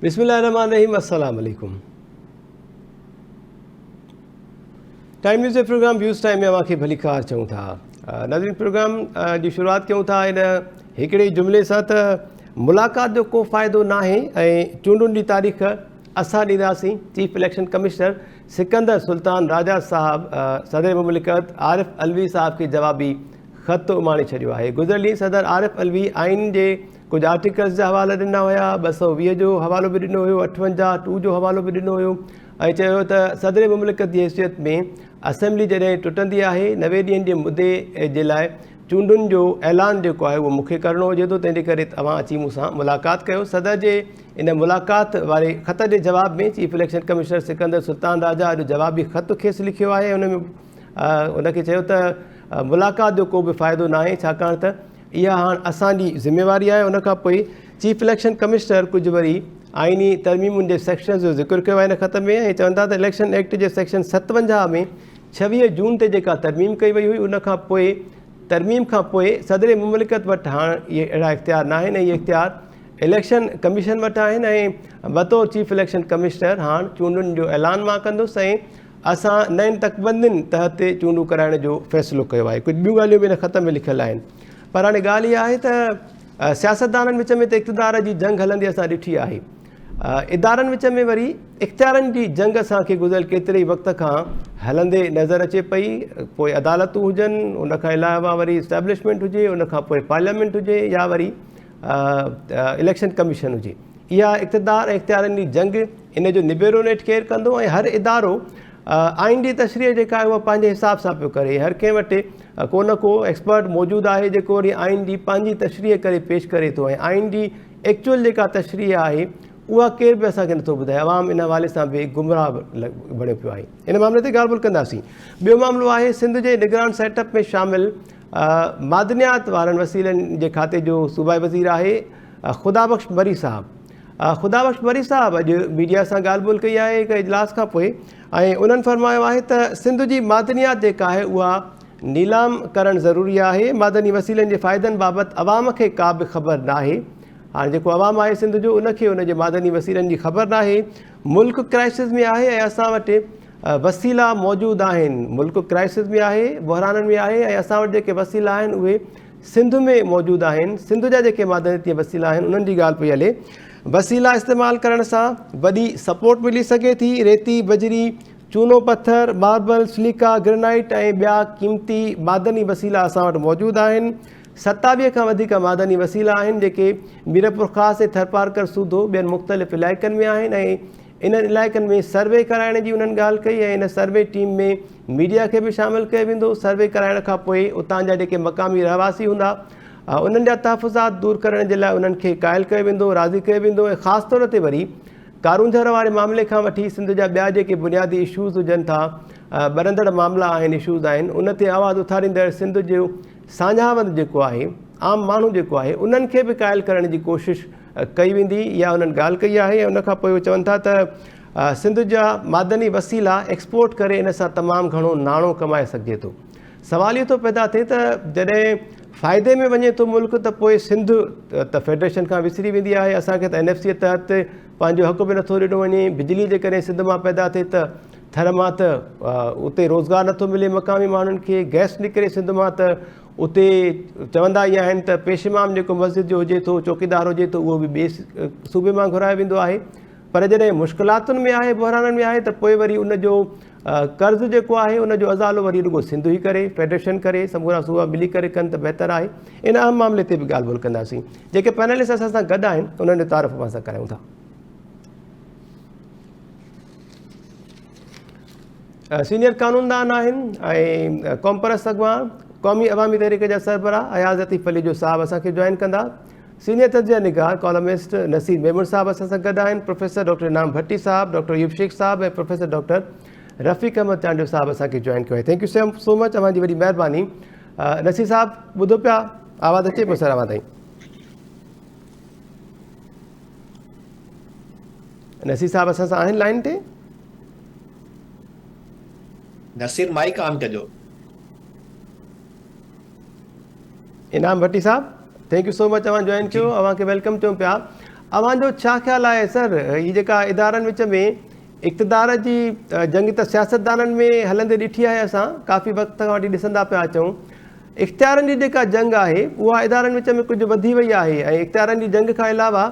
بسم الله الرحمن الرحيم السلام عليڪم ٽائيم نيوز جي پروگرام ويوز ٽائيم ۾ اوهان کي ڀليڪار چئون ٿا. ناظرين پروگرام جي شروعات ڪيون ٿا ان هڪڙي جملي سان ته ملاقات جو ڪو فائدو ناهي ۽ چونڊن جي تاريخ اسان ڏينداسين. Chief election commissioner Sikandar Sultan Raja صاحب صدر مملڪت عارف علوي صاحب کي جوابي خط اماڻي ڇڏيو آهي. گذريل ڏينهن صدر عارف علوي آئين جي ڪجهه آرٽيڪلز جا حوالا ڏنا هيا، 220 جو حوالو به ڏنو هيو، 58 ٽو جو حوالو به ڏنو هيو ۽ چيو هيو ته صدر مملڪت جي حيثيت ۾ اسيمبلي جڏهن ٽٽندي آهي 90 ڏينهن جي مدي جي لاء چونڊن جو اعلان جيڪو آهي اهو مون کي ڪرڻو هجي ٿو، تنهن جي ڪري توهان اچي مون سان ملاقات ڪيو. صدر جي ان ملاقات واري خط جي جواب ۾ chief election commissioner Sikandar Sultan Raja اڄ جوابي خط کيس لکيو آهي ۽ ان ۾ ان کي چيو ته ملاقات جو ڪو به فائدو ناهي ڇاڪاڻ ته اها هاڻ اسان جي ذميواري آهي. ان کان پوء چيف اليڪشن ڪمشنر ڪجهه وري آئيني ترميمن جي سيڪشنز جو ذڪر ڪيو آهي ان خط ۾ ۽ چون ٿا ته اليڪشن ايڪٽ جي سيڪشن 57 ۾ 26 جون تي جيڪا ترميم ڪئي وئي هئي ان کان پوء ترميم کان پوء صدر مملڪت وٽ هاڻ اهي اهڙا اختيار ناهن ۽ اهي اختيار اليڪشن ڪميشن وٽ آهن ۽ بطور چيف اليڪشن ڪمشنر هاڻ چونڊن جو اعلان مان ڪندس ۽ اسان نين تڪبندين تحت چونڊون ڪرائڻ جو فيصلو ڪيو آهي. ڪجهه ٻيون ڳالهيون به ان خط ۾ لکيل آهن. پر هاڻي ڳالهه اها آهي ته سياستدانن وچ ۾ ته اقتدار جي جنگ هلندي اسان ڏٺي آهي. ادارن وچ ۾ وري اختيارن جي جنگ اسان کي گذريل ڪيتري ئي وقت کان هلندي نظر اچي پئي. پوء عدالتون هجن، ان کان علاوه وري اسٽيبلشمينٽ هجي، ان کان پوء پارليامينٽ هجي يا وري اليڪشن ڪميشن هجي. اها اقتدار ۽ اختيارن جي جنگ، ان جو نبيرو نيٺ ڪير ڪندو ۽ هر ادارو آئين جي تشريح جيڪا آهي اها پنهنجي حساب سان پيو ڪري. هر ڪنهن وٽ ڪو نه ڪو ايڪسپرٽ موجود آهي جيڪو وري آئين جي پنهنجي تشريح ڪري پيش ڪري ٿو ۽ آئين جي ايڪچوئل جيڪا تشريح آهي اها ڪير به اسان کي نٿو ٻڌائي. عوام ان حوالي سان به گمراهه بڻيو پيو آهي. ان معاملي تي ڳالهه ٻولهه ڪنداسين. ٻيو معاملو آهي سنڌ جي نگران سيٽ اپ ۾ شامل معدنيات وارن وسيلن جي کاتي جو صوبائي وزير آهي خدا بخش مري صاحب. خدا بخش مري صاحب اڄ ميڊيا سان ڳالهه ٻولهه ڪئي آهي هڪ اجلاس کان پوء ۽ انهن فرمايو آهي ته سنڌ جي معدنيات جيڪا آهي اها نيلام ڪرڻ ضروري آهي، معدني وسيلن جي فائدن بابت عوام کي ڪا به خبر ناهي، هاڻي جيڪو عوام آهي سنڌ جو ان کي ان جي معدني وسيلن جي خبر ناهي، ملڪ ڪرائسز ۾ آهي ۽ اسان وٽ وسيلا موجود آهن، ملڪ ڪرائسز ۾ آهي، بحرانن ۾ آهي ۽ اسان وٽ جيڪي وسيلا آهن اهي سنڌ ۾ موجود آهن، سنڌ جا جيڪي معدنياتي وسيلا آهن انهن جي ڳالهه پئي هلي، وسيلا استعمال ڪرڻ سان وڏي سپورٽ ملي سگهي ٿي، ريتي، بجري، چونو پٿر، ماربل، سليڪا، گرينائيٽ ۽ ٻيا قيمتي معدني وسيلا اسان وٽ موجود آهن، 27 کان وڌيڪ معدني وسيلا آهن جيڪي ميرپورخاص ۽ ٿرپارڪر سوڌو ٻين مختلف علائقن ۾ آهن ۽ انهن علائقن ۾ سروي ڪرائڻ جي انهن ڳالهه ڪئي ۽ ان سروي ٽيم ۾ ميڊيا کي به شامل ڪيو ويندو، سروي ڪرائڻ کان پوء اتان جا جيڪي مقامي رهواسي هوندا انهن جا تحفظات دور ڪرڻ جي لاء انهن کي قائل ڪيو ويندو، راضي ڪيو ويندو ۽ خاص طور تي وري ڪارونجهر واري معاملي کان وٺي سنڌ جا ٻيا جيڪي بنيادي اشوز هجن ٿا ٻرندڙ معاملا آهن اشوز آهن ان تي آواز اٿاريندڙ سنڌ جو ساڃاهه وند جيڪو آهي عام ماڻهو جيڪو آهي انهن کي به قائل ڪرڻ جي ڪوشش ڪئي ويندي يا انهن ڳالهه ڪئي آهي ۽ ان کان پوء اهي چون ٿا ته سنڌ جا معدني وسيلا ايڪسپورٽ ڪري ان سان تمام گهڻو ناڻو ڪمائي سگهجي ٿو. سوال اهو ٿو پيدا ٿئي ته جڏهن فائدي ۾ وڃي ٿو ملڪ ته پوء سنڌ ته فيڊريشن کان وسري ويندي آهي اسان کي ته اين ايف سي تحت پنهنجو حق به نٿو ڏنو وڃي بجلي جيڪڏهن سنڌ مان پيدا ٿئي ته ٿر مان ته اتي روزگار نٿو ملي مقامي ماڻهن کي گئس نڪري سنڌ مان ته اتي چوندا ئي آهن ته پيش امام جيڪو مسجد جو هجي ٿو، چوڪيدار هجي ٿو، اهو به ٻئي صوبي مان گهرايو ويندو آهي. پر جڏهن مشڪلاتن ۾ آهي، بحرانن ۾ آهي ته پوء وري ان جو قرض جيڪو آهي ان جو ازالو وري رڳو سنڌ ئي ڪري، فيڊريشن ڪري، سمورا صوبا ملي ڪري ڪن ته بهتر آهي. ان اهم معاملي تي به ڳالهه ٻولهه ڪنداسين. جيڪي پينلسٽ اسان سان گڏ آهن، انهن جو تعارف اوهان سان ڪرايون ٿا. سينيئر قانوندان آهن ۽ قومپرست اڳواڻ قومي عوامي تحريڪ جا سربراهه اياز لطيف پليجو صاحب اسان کي جوائن ڪندا. سينيئر تجزيه نگار ڪالمسٽ نصير ميمڻ صاحب اسان سان گڏ آهن. پروفيسر ڊاڪٽر انعام ڀٽي صاحب، ڊاڪٽر ايوب شيخ صاحب ۽ پروفيسر ڊاڪٽر رفيق احمد چانڊيو صاحب اسان کي جوائن ڪيو آهي. Thank you so much اوهان جي وڏي مهرباني. نصير صاحب ٻڌو پيا آواز اچي پيو سر اوهان تائين. نصير صاحب اسان سان آهن لائن تي؟ نصير مائيڪ آن ڪجو. انعام ڀٽي صاحب thank you so much اوهان جوائن ڪيو اوهان کي welcome چئون پيا. اوهان جو ڇا خيال آهي سر هي جيڪا ادارن وچ ۾ اقتدار جي جنگ ته سياستدانن ۾ هلندي ڏٺي آهي اسان ڪافي وقت کان وٺي ڏسندا پيا اچون اختيارن جي جيڪا جنگ آهي اها ادارن وچ ۾ ڪجهه وڌي وئي آهي ۽ اختيارن جي جنگ کان علاوه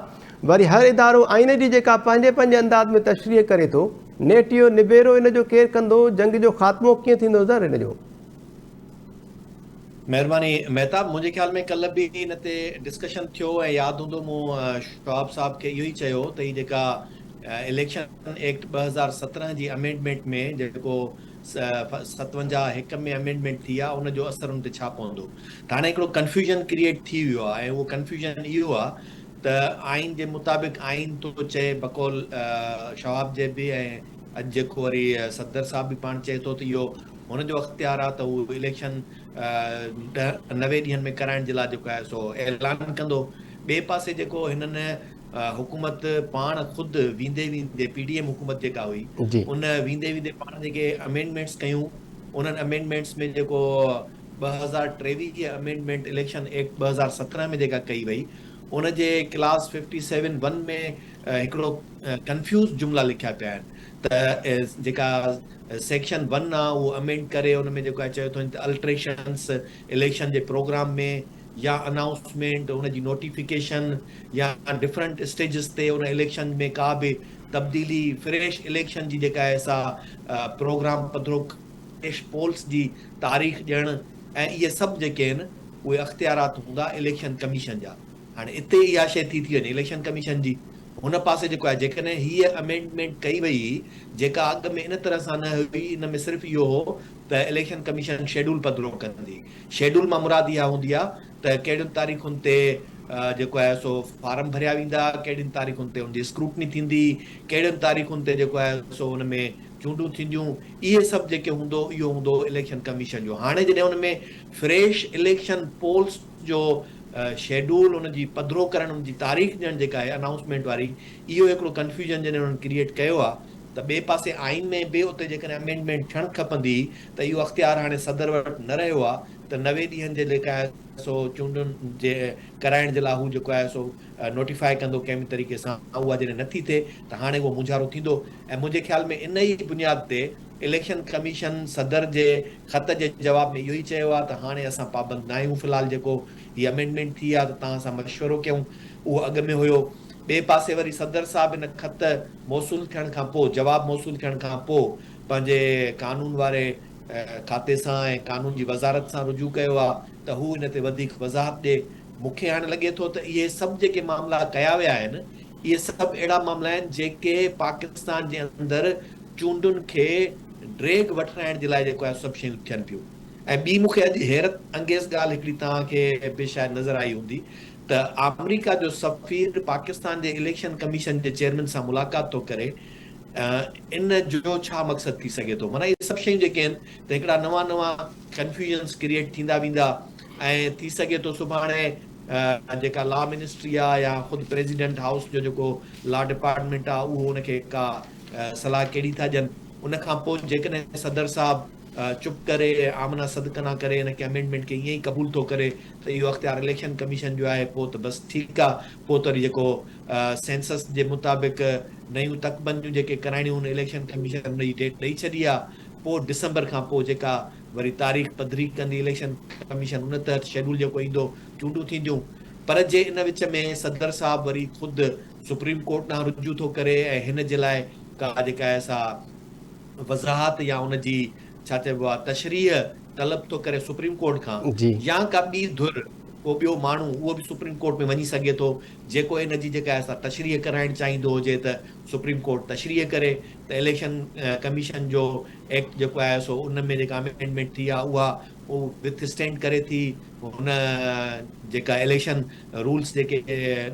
وري هر ادارو آئين جي جيڪا پنهنجي پنهنجي انداز ۾ تشريح ڪري ٿو نيٺ اهو نبيرو ان جو ڪير ڪندو جنگ جو خاتمو ڪيئن ٿيندو سر ان جو. مهرباني مهتاب منهنجي خيال ۾ ڪلهه به ان تي ڊسڪشن ٿيو ۽ ياد هوندو مون شهاب صاحب کي اهو ئي چيو ته هي جيڪا اليڪشن ايڪٽ 2017 جي امينڊمينٽ ۾ جيڪو 57 هڪ ۾ امينڊمينٽ ٿي آهي ان جو اثر ان تي ڇا پوندو ته هاڻي هڪڙو ڪنفيوزن ڪريئيٽ ٿي ويو آهي ۽ اهو ڪنفيوزن اهو آهي ته آئين جي مطابق آئين ٿو چئي بقول شواب جي به ۽ اڄ جيڪو وري صدر صاحب به پاڻ چئي ٿو ته اهو هن جو اختيار آهي ته هو اليڪشن 90 ڏينهن ۾ ڪرائڻ جي لاء جيڪو آهي سو اعلان ڪندو ٻئي پاسي جيڪو هنن حڪومت پاڻ خود ويندي ويندي پي ڊي ايم حڪومت جيڪا هئي ان ويندي ويندي پاڻ جيڪي امينڊمينٽس ڪيون انهن امينڊمينٽس ۾ جيڪو 2023 امينڊمينٽ اليڪشن ايڪٽ 2017 ۾ جيڪا ڪئي وئي ان جي ڪلاس ففٽي سيون ون ۾ هڪڙو ڪنفيوز جملا لکيا پيا آهن ته جيڪا سيڪشن ون آ اهو امينڊ ڪري ان ۾ جيڪو آهي چيو ٿو وڃي ته الٽريشنس اليڪشن جي پروگرام ۾ يا انائونسمينٽ ان جي نوٽيفڪيشن يا ڊفرنٽ اسٽيجز تي ان اليڪشن ۾ ڪا به تبديلي فريش اليڪشن جي جيڪا آهي سا پروگرام پڌرو فريش پولس جي تاريخ ڏيڻ ۽ اهي سڀ جيڪي آهن اهي اختيارات هوندا اليڪشن ڪميشن جا هاڻي اتي اها شيء ٿي ٿي وڃي اليڪشن ڪميشن جي هن پاسي جيڪو آهي جيڪڏهن هيء امينڊمينٽ ڪئي وئي جيڪا اڳ ۾ ان طرح سان نه هئي ان ۾ صرف اهو هو ته اليڪشن ڪميشن شيڊول پڌرو ڪندي شيڊول مان مراد اها هوندي آهي ته ڪهڙين تاريخن تي جيڪو آهي سو فارم ڀريا ويندا، ڪهڙين تاريخن تي ان جي اسڪروٽني ٿيندي، ڪهڙين تاريخن تي جيڪو آهي سو ان ۾ چونڊون ٿينديون، اهي سڀ جيڪي هوندو اهو هوندو اليڪشن ڪميشن جو. هاڻي جڏهن ان ۾ فريش اليڪشن پولس جو شيڊول ان جي پڌرو ڪرڻ ان جي تاريخ ڏيڻ جيڪا آهي انائونسمينٽ واري اهو هڪڙو ڪنفيوزن جڏهن انهن ڪريئيٽ ڪيو آهي ته ٻئي پاسي آئين ۾ به اتي جيڪڏهن امينڊمينٽ ٿيڻ کپندي ته اهو اختيار هاڻي صدر وٽ نه رهيو آهي ته 90 ڏينهن جي جيڪا آهي سو چونڊن جي ڪرائڻ جي لاء هو جيڪو آهي سو نوٽيفائي ڪندو ڪنهن به طريقي سان اها جڏهن نه ٿي ٿئي ته هاڻي اهو مونجهارو ٿيندو ۽ منهنجي خيال ۾ ان ئي بنياد تي اليڪشن ڪميشن صدر جي خط جي جواب ۾ اهو ئي چيو آهي ته هاڻي اسان پابند ناهيون في الحال جيڪو هي امينڊمينٽ ٿي آهي ته توهان سان مشورو ڪيون اهو اڳ ۾ هيو ٻئي پاسي وري صدر صاحب ان خط موصول ٿيڻ کان پوء جواب موصول ٿيڻ کان پوء پنهنجي قانون واري کاتي سان ۽ قانون جي وزارت سان رجوع ڪيو آهي ته هو ان تي وڌيڪ وضاحت ڏئي. مون کي هاڻي لڳي ٿو ته اهي سڀ جيڪي معاملا ڪيا ويا آهن اهي سڀ اهڙا معاملا آهن جيڪي پاڪستان جي اندر چونڊن کي ڊريگ وٺرائڻ جي لاء جيڪو آهي سڀ شيون ٿين پيون ۽ ٻي مون کي اڄ حيرت انگيز ڳالهه هڪڙي توهان کي به شايد نظر آئي هوندي ته آمريڪا جو سفير پاڪستان جي اليڪشن ڪميشن جي چيئرمين سان ملاقات ٿو ڪري ان جو ڇا مقصد ٿي سگهي ٿو؟ معنيٰ اهي سڀ شيون جيڪي آهن ته هڪڙا نوان نوان ڪنفيوزنس ڪريئيٽ ٿيندا ويندا ۽ ٿي سگهي ٿو سڀاڻي جيڪا لا منسٽري آهي يا خود پريزيڊنٽ هائوس جو جيڪو لا ڊپارٽمينٽ آهي اهو ان کي ڪا صلاح ڪهڙي ٿا ڏين ان کان پوء جيڪڏهن صدر صاحب چپ ڪري آمنا صدقنا ڪري ان کي امينڊمينٽ کي ائين ئي قبول ٿو ڪري ته اهو اختيار اليڪشن ڪميشن جو آهي پوء ته بس ٺيڪ آهي پوء ته وري جيڪو سينسس جي مطابق نيون تڪبنديون جيڪي ڪرائڻيون هن اليڪشن ڪميشن ان جي ڊيٽ ڏئي ڇڏي آ پوء ڊسمبر کان پوء جيڪا وري تاريخ پڌري ڪندي اليڪشن ڪميشن ان تحت شيڊول جيڪو ايندو چونڊون ٿينديون پر جي ان وچ ۾ صدر صاحب وري خود سپريم ڪورٽ ڏانهن رجوع ٿو ڪري ۽ هن جي لاء ڪا جيڪا آهي سا وضاحت يا ان جي ڇا چئبو آ تشريح طلب ٿو ڪري سپريم ڪورٽ کان يا ڪا ٻي ڌر ڪو ٻيو ماڻهو اهو به سپريم ڪورٽ ۾ وڃي سگهي ٿو جيڪو ان جي جيڪا آهي سا تشريح ڪرائڻ چاهيندو هجي ته سپريم ڪورٽ تشريح ڪري ته اليڪشن ڪميشن جو ايڪٽ جيڪو آهي سو ان ۾ جيڪا امينڊمينٽ ٿي آهي اها وٿ اسٽينڊ ڪري ٿي هن جيڪا اليڪشن رولس جيڪي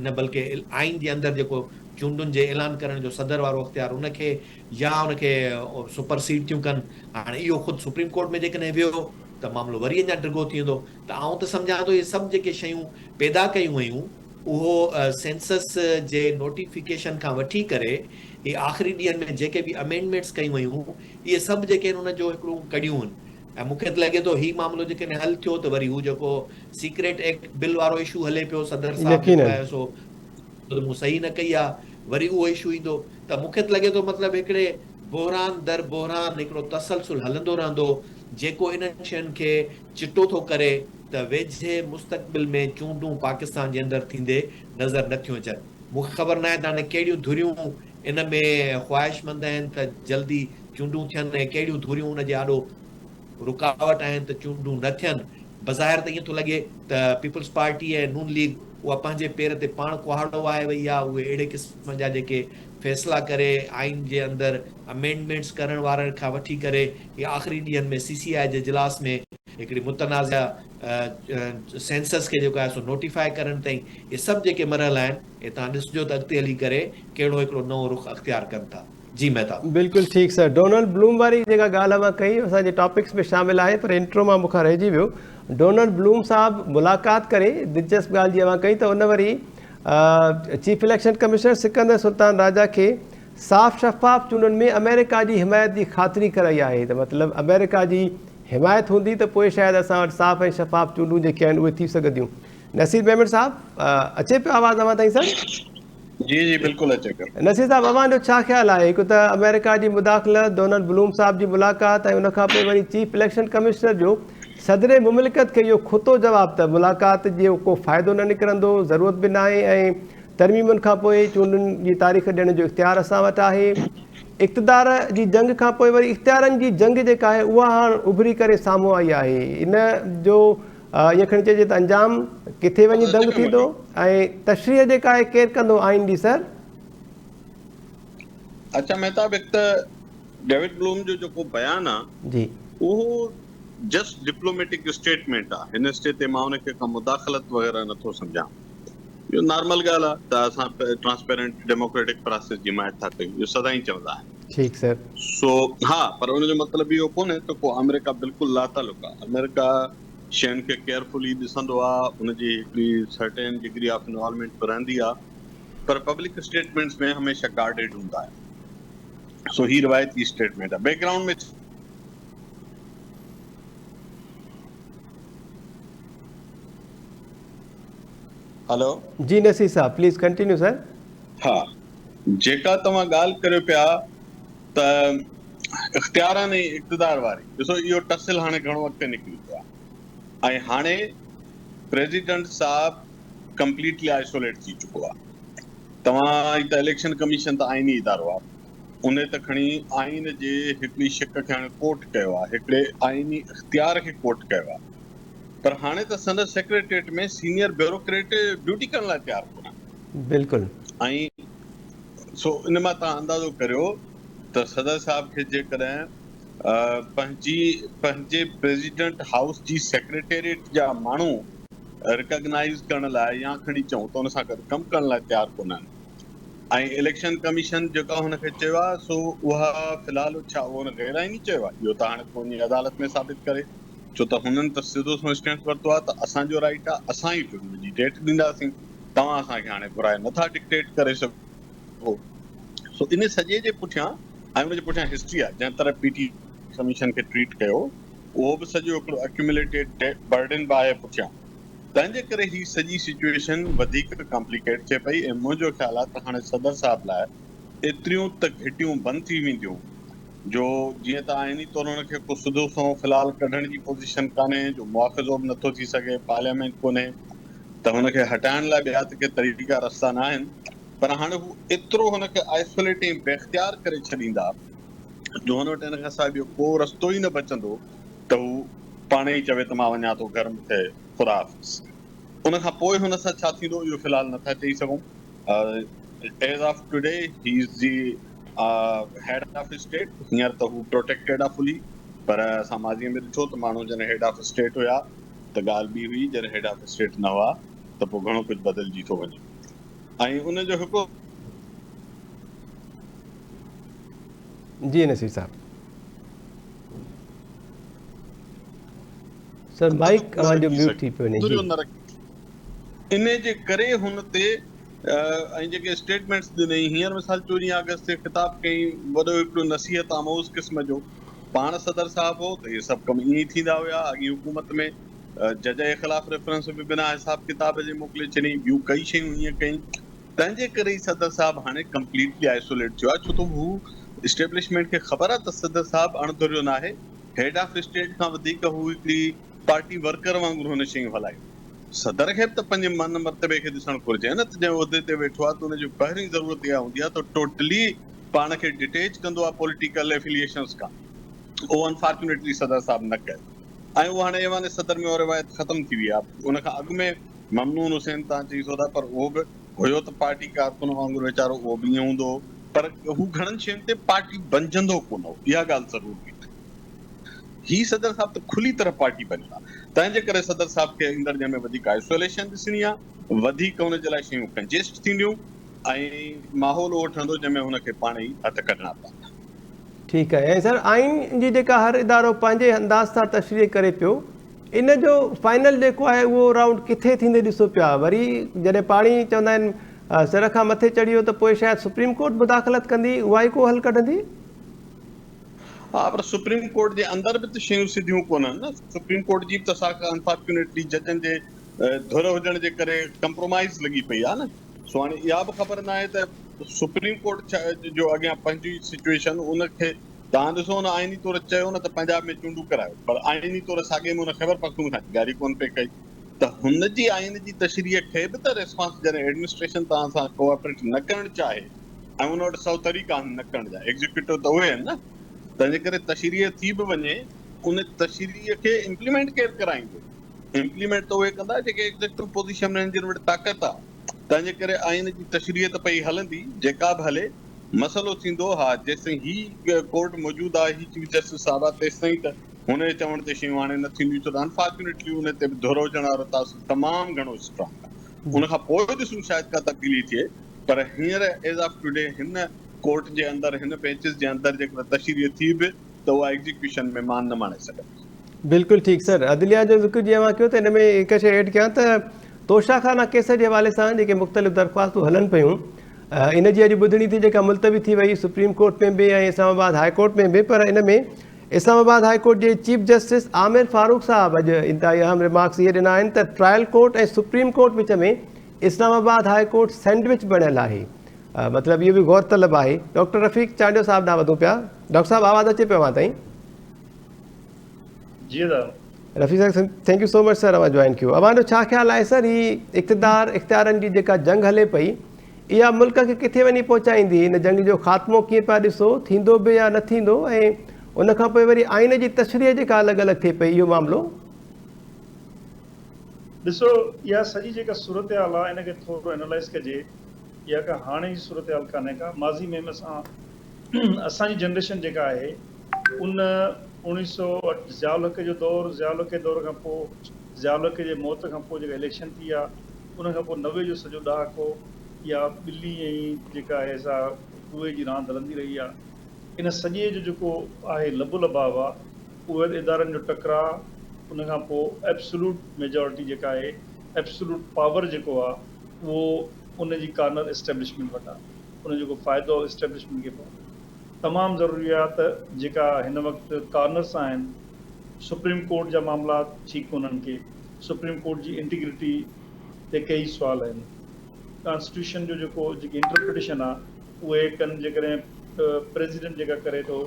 نه بلڪه آئين جي اندر جيڪو چونڊن جي اعلان ڪرڻ جو صدر وارو اختيار ان کي يا ان کي سپر سيڊ ٿيون ڪن هاڻي اهو خود سپريم ڪورٽ ۾ جيڪڏهن ويو ته معاملو وري اڃا ڊگهو ٿي ويندو ته آئون ته سمجهان ٿو اهي سڀ جيڪي شيون پيدا ڪيون ويون اهو سينسس جي نوٽيفڪيشن کان وٺي ڪري هي آخري ڏينهن ۾ جيڪي به امينڊمينٽس ڪيون ويون اهي سڀ جيڪي آهن ان جو هڪڙو ڪڙيون آهن ۽ مون کي ته لڳي ٿو هي معاملو جيڪڏهن حل ٿيو ته وري هو جيڪو سيڪريٽ ايڪٽ بل وارو اشو هلي پيو صدر صاحب جيڪو آهي سو ته مون صحيح نه ڪئي آ، وري اهو اشو ايندو ته مون کي ته لڳي ٿو مطلب هڪڙي بحران در بحران هڪڙو تسلسل هلندو رهندو جيڪو انهن شين کي چٽو ٿو ڪري ته ويجهي مستقبل ۾ چونڊون پاڪستان جي اندر ٿيندي نظر نه ٿيون اچن. مون کي خبر ناهي ته هاڻي ڪهڙيون ڌريون ان ۾ خواهشمند آهن ته جلدي چونڊون ٿين ۽ ڪهڙيون ڌريون ان جي آڏو رڪاوٽ آهن ته چونڊون نه ٿين. بظاهر ته ائين ٿو لڳي ته پيپلز پارٽي ۽ نون ليگ اها پنهنجي پير تي پاڻ ڪهاڙو وهائي وئي آهي، اهي اهڙي قسم جا جيڪي فيصلا ڪري آئين جي اندر امينڊمينٽس ڪرڻ وارن کان وٺي ڪري هي آخري ڏينهن ۾ سي سي آء جي اجلاس ۾ هڪڙي متنازعه سينسس کي جيڪو آهي سو نوٽيفاء ڪرڻ تائين اهي سڀ جيڪي مرحلا آهن اهي توهان ڏسجو ته اڳتي هلي ڪري ڪهڙو هڪڙو نئون رخ اختيار ڪن ٿا. جي مهتاب. بلڪل ٺيڪ سر ڊونلڊ بلوم واري جيڪا ڳالهه اوهان ڪئي اسان جي ٽاپڪس ۾ شامل آهي پر انٽرو مان مون کان رهجي ويو ڊونلڊ بلوم صاحب ملاقات ڪري دلچسپ ڳالهه جي اوهان ڪئي ته ان وري chief election commissioner Sikandar Sultan Raja کي صاف شفاف چونڊن ۾ آمريڪا جي حمايت جي خاطري ڪرائي آهي ته مطلب آمريڪا جي حمايت هوندي ته پوء شايد اسان وٽ صاف ۽ شفاف چونڊون جيڪي آهن اهي ٿي سگهنديون نصير ميمڻ صاحب اچي پيو آواز اوهان تائين سر؟ جي جي بلڪل اچي پيو. نصير صاحب اوهان جو ڇا خيال آهي هڪ ته آمريڪا جي مداخلت، ڊونلڊ بلوم صاحب جي ملاقات ۽ ان کان پوء وري چيف اليڪشن ڪمشنر جو صدر مملڪت کي اهو کتو جواب ته ملاقات جو ڪو فائدو نه نڪرندو، ضرورت به ناهي ۽ ترميمن کان پوء چونڊن جي تاريخ ڏيڻ جو اختيار اسان وٽ آهي. اقتدار جي جنگ کان پوء وري اختيارن جي جنگ جيڪا آهي اها هاڻ اڀري ڪري سامهون آئي آهي ان جو ائين کڻي چئجي ته انجام ڪٿي وڃي دنگ ٿيندو ۽ تشريح جيڪا آهي ڪير ڪندو آئين جي سر؟ اڇا مهتاب هڪ ته ڊيوڊ بلوم جو جيڪو بيان آ جي. اهو جسٽ ڊپلوميٽڪ اسٽيٽمينٽ آ هن اسٽيج تي مان ان کي ڪا مداخلت وغيره نٿو سمجهان اهو نارمل ڳالهه آ ته اسان ٽرانسپيرنٽ ڊيموڪريٽڪ پراسيس جي حمايت ٿا ڪيون اهو سدائين چوندا آهن. ٺيڪ سر. سو ها پر ان جو مطلب اهو ڪونهي ته ڪو آمريڪا بلڪل لاتعلق آ آمريڪا شين کي ڪيئرفلي ڏسندو آ ان جي هڪڙي سرٽين ڊگري آف انوالومينٽ به رهندي آ پر پبلڪ اسٽيٽمينٽس ۾ هميشه گارڊيڊ هوندا آهن سو هي روايتي اسٽيٽمينٽ آ بيڪ گرائونڊ ۾. هلو. جي نصير صاحب پليز ڪنٽينيو سر. ها جيڪا توهان ڳالهه ڪريو پيا ته اختيارن ۽ اقتدار واري ڏسو اهو ٽسل هاڻي گهڻو اڳتي نڪري ويو آهي ۽ هاڻي پريزيڊنٽ صاحب ڪمپليٽلي آئسوليٽ ٿي چڪو آهي توهان هي ته اليڪشن ڪميشن ته آئيني ادارو آهي ان ته کڻي آئين جي هڪڙي شق کي هاڻي ڪوٽ ڪيو آهي هڪڙي آئيني اختيار کي ڪوٽ ڪيو آهي پر هاڻي ته سندس سيڪريٽريٽ ۾ سينيئر بيوروڪريٽ ڊيوٽي ڪرڻ لاء تيار ڪونهن. بلڪل. ۽ سو ان مان توهان اندازو ڪريو ته صدر صاحب کي جيڪڏهن پنهنجي پنهنجي پريزيڊنٽ هائوس جي سيڪريٽريٽ جا ماڻهو رڪگنائيز ڪرڻ لاء يا کڻي چئون ته ان سان گڏ ڪم ڪرڻ لاء تيار ڪونهن ۽ اليڪشن ڪميشن جيڪا هن کي چيو آهي سو اها في الحال ڇا اهو هن غير آئيني چيو آهي اهو ته هاڻي ڪو وڃي عدالت ۾ ثابت ڪري. ڇو ته هنن ته سڌو سنئون اسٽينس ورتو آهي ته اسان جو رائيٽ آهي اسان ئي چونڊ جي ڊيٽ ڏينداسين توهان اسان کي هاڻي گهرائي نٿا ڊڪٽيٽ ڪري سگهو سو ان سڄي جي پٺيان ۽ ان جي پٺيان هسٽري آهي جنهن طرح پي ٽي ڪميشن کي ٽريٽ ڪيو اهو به سڄو هڪڙو اڪيوميوليٽيڊ برڊن به آهي پٺيان تنهن جي ڪري هي سڄي سچوئيشن وڌيڪ ڪامپليڪيٽ ٿئي پئي ۽ منهنجو خيال آهي ته هاڻي صدر صاحب لاء ايتريون ته گهٽيون بند ٿي وينديون جو جيئن ته آئيني طور هن کي ڪو سڌو سنئون في الحال ڪڍڻ جي پوزيشن ڪانهي جو مواخذو به نٿو ٿي سگهي، پارليامينٽ ڪونهي ته هن کي هٽائڻ لاء ٻيا ته ڪي طريقا رستا ناهن پر هاڻي هو ايترو هن کي آئسوليٽ ۽ بي اختيار ڪري ڇڏيندا جو هن وٽ ان کان سواء ٻيو ڪو رستو ئي نه بچندو ته هو پاڻ ئي چوي ته مان وڃان ٿو گهر مون کي خدا حافظ. ان کان پوء هن سان ڇا ٿيندو اهو في الحال نٿا چئي سگهون. As of today he is the head of state هينئر ته هو پروٽيڪٽيڊ آ فلي پر اسان ماضي ۾ ڏٺو ته ماڻهو جڏهن هيڊ آف اسٽيٽ هيا ته ڳالهه ٻي هئي جڏهن هيڊ آف اسٽيٽ نه هئا ته پوء گهڻو ڪجهه بدلجي ٿو وڃي ۽ ان جو هڪ جي نصير صاحب سر مائيڪ اوهان جو ميوٽ ٿي پيو وڃي جي. انهي جي ڪري هن تي ۽ جيڪي اسٽيٽمينٽس ڏنائين هينئر مثال چوڏهين آگسٽ تي خطاب ڪيائين وڏو هڪڙو نصيحت آموز قسم جو پاڻ صدر صاحب هو ته اهي سڀ ڪم ائين ئي ٿيندا هيا اڳين حڪومت ۾ جج جي خلاف ريفرنس به بنا حساب ڪتاب جي موڪلي ڇڏيائين ٻيون ڪئي شيون ائين ڪيائين تنهن جي ڪري ئي صدر صاحب هاڻي ڪمپليٽلي آئسوليٽ ٿيو آهي ڇو ته هو اسٽيبلشمينٽ کي خبر آهي ته صدر صاحب اڻ ڌريو ناهي، هيڊ آف اسٽيٽ کان وڌيڪ هو هڪڙي پارٽي ورڪر وانگر هن شيون هلايون. صدر کي به ته پنهنجي من مرتبي کي ڏسڻ گهرجي نه ته جنهن عهدي تي ويٺو آهي ته ان جي پهرين ضرورت اها هوندي آهي ته ٽوٽلي پاڻ کي ڊٽيچ ڪندو آهي پوليٽيڪل ايفليئيشنز کان. اهو انفارچونيٽلي صدر صاحب نه ڪيو ۽ اهو هاڻي ايوان صدر ۾ اها روايت ختم ٿي وئي آهي. ان کان اڳ ۾ ممنون حسين تان چئي سو ٿا پر اهو به هيو ته پارٽي ڪارڪن وانگر ويچارو اهو به ائين هوندو هو پر هو گهڻن شين تي پارٽي بنجندو ڪونه هو اها ڳالهه ضرور هئي. هي صدر صاحب ته کلي طرح پارٽي بنيل آ تنهن جي ڪري صدر صاحب کي ايندڙ ڏينهن ۾ وڌيڪ آئسوليشن ڏسڻي آ وڌيڪ ان جي لاء شيون ڪنجيسٽ ٿينديون ۽ ماحول اهو ٺهندو جنهن ۾ هن کي پاڻ ئي هٿ ڪڍڻا پوندا. ٺيڪ آهي ۽ سر آئين جي جيڪا هر ادارو پنهنجي انداز سان تشريح ڪري پيو ان جو فائنل جيڪو آهي اهو رائونڊ ڪٿي ٿيندي ڏسو پيا وري جڏهن پاڻي چوندا آهن سر کان مٿي چڙهي ويو ته پوء شايد سپريم ڪورٽ مداخلت ڪندي اها ئي ڪو حل ڪڍندي. ها پر سپريم ڪورٽ جي اندر به ته شيون سڌيون ڪونهن نه، سپريم ڪورٽ جي به ته ساک انفارچونيٽلي ججن جي ڌر هجڻ جي ڪري ڪمپرومائيز لڳي پئي آهي نه، سو هاڻي اها به خبر ناهي ته سپريم ڪورٽ جو اڳيان پنهنجي سچوئيشن ان کي توهان ڏسو ان آئيني طور چيو نه ته پنجاب ۾ چونڊون ڪرايو پر آئيني طور ساڳئي ۾ ان خيبر پختونخوا جي ڳالهه ئي ڪونه پئي ڪئي ته هن جي آئين جي تشريح کي به ته ريسپانس جڏهن ايڊمنسٽريشن توهان سان ڪوآپريٽ نه ڪرڻ چاهي ۽ ان وٽ سو طريقا آهن نه ڪرڻ جا، ايگزيڪيوٽو ته اهي آهن نه، تنهن جي ڪري تشريح ٿي به وڃي ان تشريح کي امپليمينٽ ڪير ڪرائيندو؟ امپليمينٽ ته اهي ڪندا جيڪي ايگزيڪيوٽو پوزيشن ۾ آهن جن وٽ طاقت آهي، تنهن جي ڪري آئين جي تشريح ته پئي هلندي جيڪا به هلي، مسئلو ٿيندو ها جيستائين هي ڪورٽ موجود آهي هي چيف جسٽس صاحب آهي تيستائين ته هن جي چوڻ تي شيون هاڻي نه ٿينديون ڇو ته انفارچونيٽلي ان تي به ڌر هجڻ وارو تاثر تمام گهڻو اسٽرانگ آهي ان کان پوء ڏسون شايد ڪا تبديلي ٿئي پر هينئر ايز آف ٽوڊي هن ڪورٽ جي اندر هن بينچز جي اندر جيڪڏهن تشريح ٿي به ته اها ايگزيڪيوشن ۾ مان نه ماڻي سگهندي. بلڪل ٺيڪ سر عدليه جو ذڪر جيئن اوهان ڪيو ته ان ۾ هڪ شيء ايڊ ڪيان ته توشا خانه ڪيس جي حوالي سان جيڪي مختلف درخواستون هلن پيون ان جي اڄ ٻڌڻي ٿي جيڪا ملتوي ٿي وئي سپريم ڪورٽ ۾ به ۽ اسلام آباد هاء ڪورٽ ۾ به پر ان ۾ اسلام آباد هاء ڪورٽ جي چيف جسٽس عامر فاروق صاحب اڄ انتهائي اهم ريمارڪس اهي ڏنا آهن ته ٽرائل ڪورٽ ۽ سپريم ڪورٽ وچ ۾ اسلام آباد هاء ڪورٽ سينڊوچ بڻيل آهي مطلب اهو به غور طلب آهي. ڊاڪٽر رفيق چانڊيو صاحب ڏانهن وڌون پيا. ڊاڪٽر صاحب آواز اچي پيو اوهان تائين؟ جي ادا. رفيق صاحب thank you so much sir اوهان جوائن ڪيو. اوهان جو ڇا خيال آهي سر هي اقتدار اختيارن جي جيڪا جنگ هلي پئي اها ملڪ کي ڪٿي وڃي پهچائيندي؟ ان جنگ جو خاتمو ڪيئن پيا ڏسو؟ ٿيندو به يا نه ٿيندو؟ ۽ ان کان پوء وري آئين جي تشريح جيڪا الڳ الڳ ٿئي پئي اهو معاملو؟ ڏسو اها سڄي جيڪا صورتحال آهي ان کي ٿورو اينالائز ڪجي. اها ڪا هاڻي جي صورتحال ڪانهي ڪا ماضي ۾ به اسان اسان جي جنريشن جيڪا آهي ان اوڻيهه سو اٺ ضياء الحق جو دور ضياء الحق جي دور کان پوء ضياء الحق جي موت کان پوء جيڪا اليڪشن ٿي آ ان کان پوء 90 جو سڄو ڏهاڪو اها ٻلي ۽ جيڪا آهي سا ڪوئي جي راند هلندي رهي آ ان سڄي جو جيڪو آهي لب لباب آ اهي ادارن جو ٽڪراء ان کان پوء ايبسولوٽ ميجارٽي جيڪا آهي ايبسولوٽ پاور جيڪو آ اهو ان جي ڪارنر اسٽيبلشمينٽ وٽ آهي، ان جو جيڪو فائدو اسٽيبلشمينٽ کي پوندو. تمام ضروري آهي ته جيڪا هن وقت ڪارنرس آهن، سپريم ڪورٽ جا معاملا ٺيڪ ڪونهن ڪي، سپريم ڪورٽ جي انٽيگرٽي تي ڪيئي سوال آهن، ڪانسٽيٽيوشن جو جيڪو جيڪي انٽرپريٽيشن آهي اهي ڪن جيڪڏهن پريزيڊنٽ جيڪا ڪري ٿو،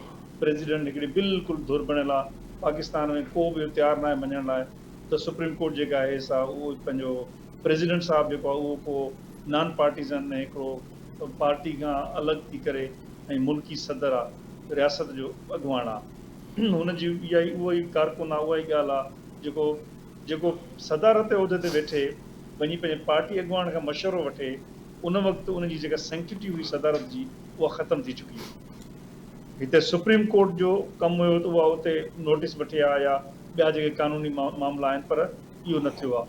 پريزيڊنٽ هڪڙي بلڪل ڌر بڻيل آهي، پاڪستان ۾ ڪو به اهو تيار ناهي مڃڻ لاء ته سپريم ڪورٽ جيڪا آهي سا اهو پنهنجو پريزيڊنٽ صاحب جيڪو آهي اهو ڪو نان پارٽيزن ۽ هڪڙو پارٽي کان الڳ ٿي ڪري ۽ ملڪي صدر آ رياست جو اڳواڻ آ هن جي اها ئي اهو ئي ڪارڪن آ اها ئي ڳالهه آ جيڪو جيڪو صدارت عهدي تي ويٺي وڃي پنهنجي پارٽي اڳواڻ کان مشورو وٺي ان وقت ان جي جيڪا سينڪٽٽي هئي صدارت جي اها ختم ٿي چڪي هئي. هتي سپريم ڪورٽ جو ڪم هيو ته اها اتي نوٽيس وٺي ها يا ٻيا جيڪي قانوني معاملا آهن پر اهو نه ٿيو آ.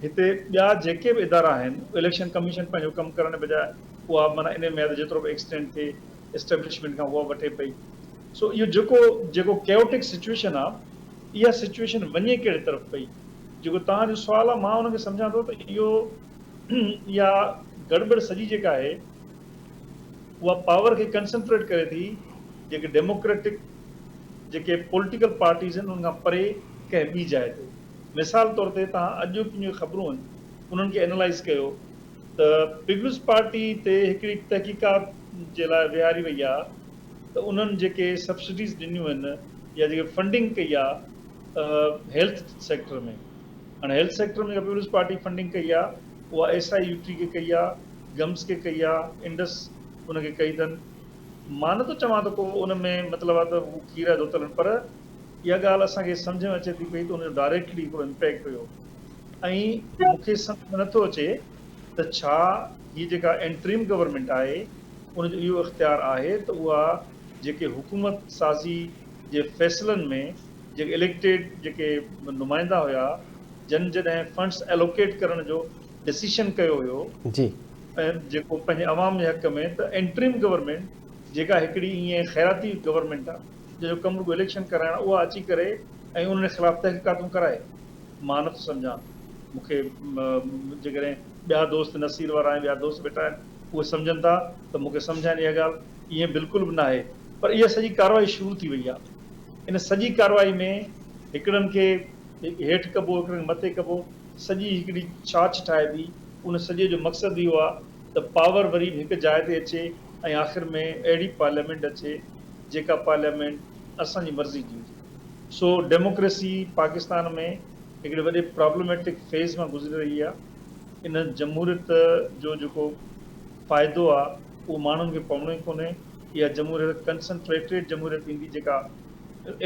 هتي ٻيا جيڪي به ادارا آهن اليڪشن ڪميشن پنهنجو ڪم ڪرڻ بجاء اها معنيٰ انهي ميعاد جيترو به ايڪسٽينڊ ٿئي اسٽيبلشمينٽ کان اها وٺي پئي سو اهو جيڪو جيڪو ڪيوٽڪ سچويشن آ اها سچويشن وڃي ڪهڙي طرف پئي جيڪو توهان جو سوال آ مان ان کي سمجهان ٿو ته اهو اها گڙٻڙ سڄي جيڪا آهي اها پاور کي ڪنسنٽريٽ ڪري ٿي جيڪي ڊيموڪريٽڪ جيڪي پوليٽيڪل پارٽيز آهن ان کان پري ڪنهن ٻي جاء تي. مثال طور تي توهان اڄوڪيون جيڪي خبرون آهن انهن کي اينالائيز ڪيو ته پيپلز پارٽي تي هڪڙي تحقيقات جي لاء ويهاري وئي آ ته انهن جيڪي سبسڊيز ڏنيون آهن يا جيڪي فنڊنگ ڪئي آ هيلٿ سيڪٽر ۾ هاڻي هيلٿ سيڪٽر ۾ جيڪا پيپلز پارٽي فنڊنگ ڪئي آ اها ايس I U ٽي کي ڪئي آ، گمس کي ڪئي آ، انڊس ان کي ڪئي اٿن. مان نه ٿو چوان ته ڪو ان ۾ مطلب آ ته هو کير ڌوتل آهن پر اها ڳالهه اسان کي سمجهه ۾ اچي ٿي پئي ته ان جو ڊائريڪٽلي هڪڙو امپيڪٽ هيو ۽ مون کي سمجهه ۾ نه ٿو اچي ته ڇا هي جيڪا انٽريم گورنمينٽ آهي ان جو اهو اختيار آهي ته اها جيڪي حڪومت سازي جي فيصلن ۾ جيڪي اليڪٽيڊ جيڪي نمائندا هيا جن جڏهن فنڊس الوڪيٽ ڪرڻ جو ڊسيشن ڪيو هيو جي. ۽ جيڪو پنهنجي عوام جي حق ۾ ته انٽريم گورنمينٽ جيڪا هڪڙي ائين خيراتي گورنمينٽ آ جنهن جو ڪم رڳو اليڪشن ڪرائڻ آ اها اچي ڪري ۽ انهن خلاف تحقيقاتون ڪرائي مان نٿو سمجهان مون کي جيڪڏهن ٻيا دوست نصير وارا ۽ ٻيا دوست ويٺا آهن اهي سمجهن ٿا ته مون کي سمجهائين اها ڳالهه ائين بلڪل به ناهي پر اها سڄي ڪارروائي شروع ٿي وئي آ ان سڄي ڪارروائي ۾ هڪڙن کي هيٺ ڪبو هڪڙن کي مٿي ڪبو سڄي هڪڙي ڇاڇ ٺاهبي ان سڄي جو مقصد اهو آ ته پاور وري به هڪ جاء تي اچي ۽ آخر ۾ اهڙي پارليامينٽ اچي جيڪا پارليامينٽ اسان جي مرضي جي هجي. سو ڊيموڪريسي پاڪستان ۾ هڪڙي وڏي پرابلميٽڪ فيز مان گذري رهي آ. ان جمهوريت جو جيڪو فائدو آ اهو ماڻهن کي پوڻو ئي ڪونهي. اها جمهوريت ڪنسنٽريٽيڊ جمهوريت ايندي جيڪا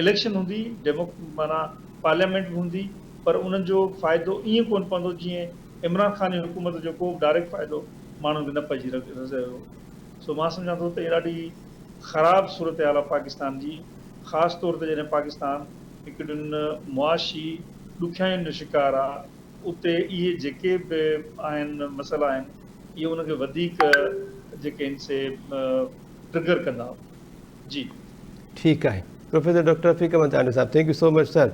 اليڪشن هوندي ڊيمو معنيٰ پارليامينٽ به هوندي پر ان جو فائدو ائين ڪونه پوندو جيئن عمران خان جي حڪومت جو ڪو به ڊائريڪٽ فائدو ماڻهن کي نه پئجي رهيو هو. سو مان سمجهان ٿو ته اها ڏاڍي خراب صورتحال آهي پاڪستان جي خاص طور تي جڏهن پاڪستان هڪڙين معاشي ڏکيائين جو شڪار آهي اتي اهي جيڪي به آهن مسئلا آهن اهي ان کي وڌيڪ جيڪي آهن سي ٽرگر ڪندا. جي. ٺيڪ آهي پروفيسر ڊاڪٽر رفيق احمد چانڊيو صاحب thank you so much sir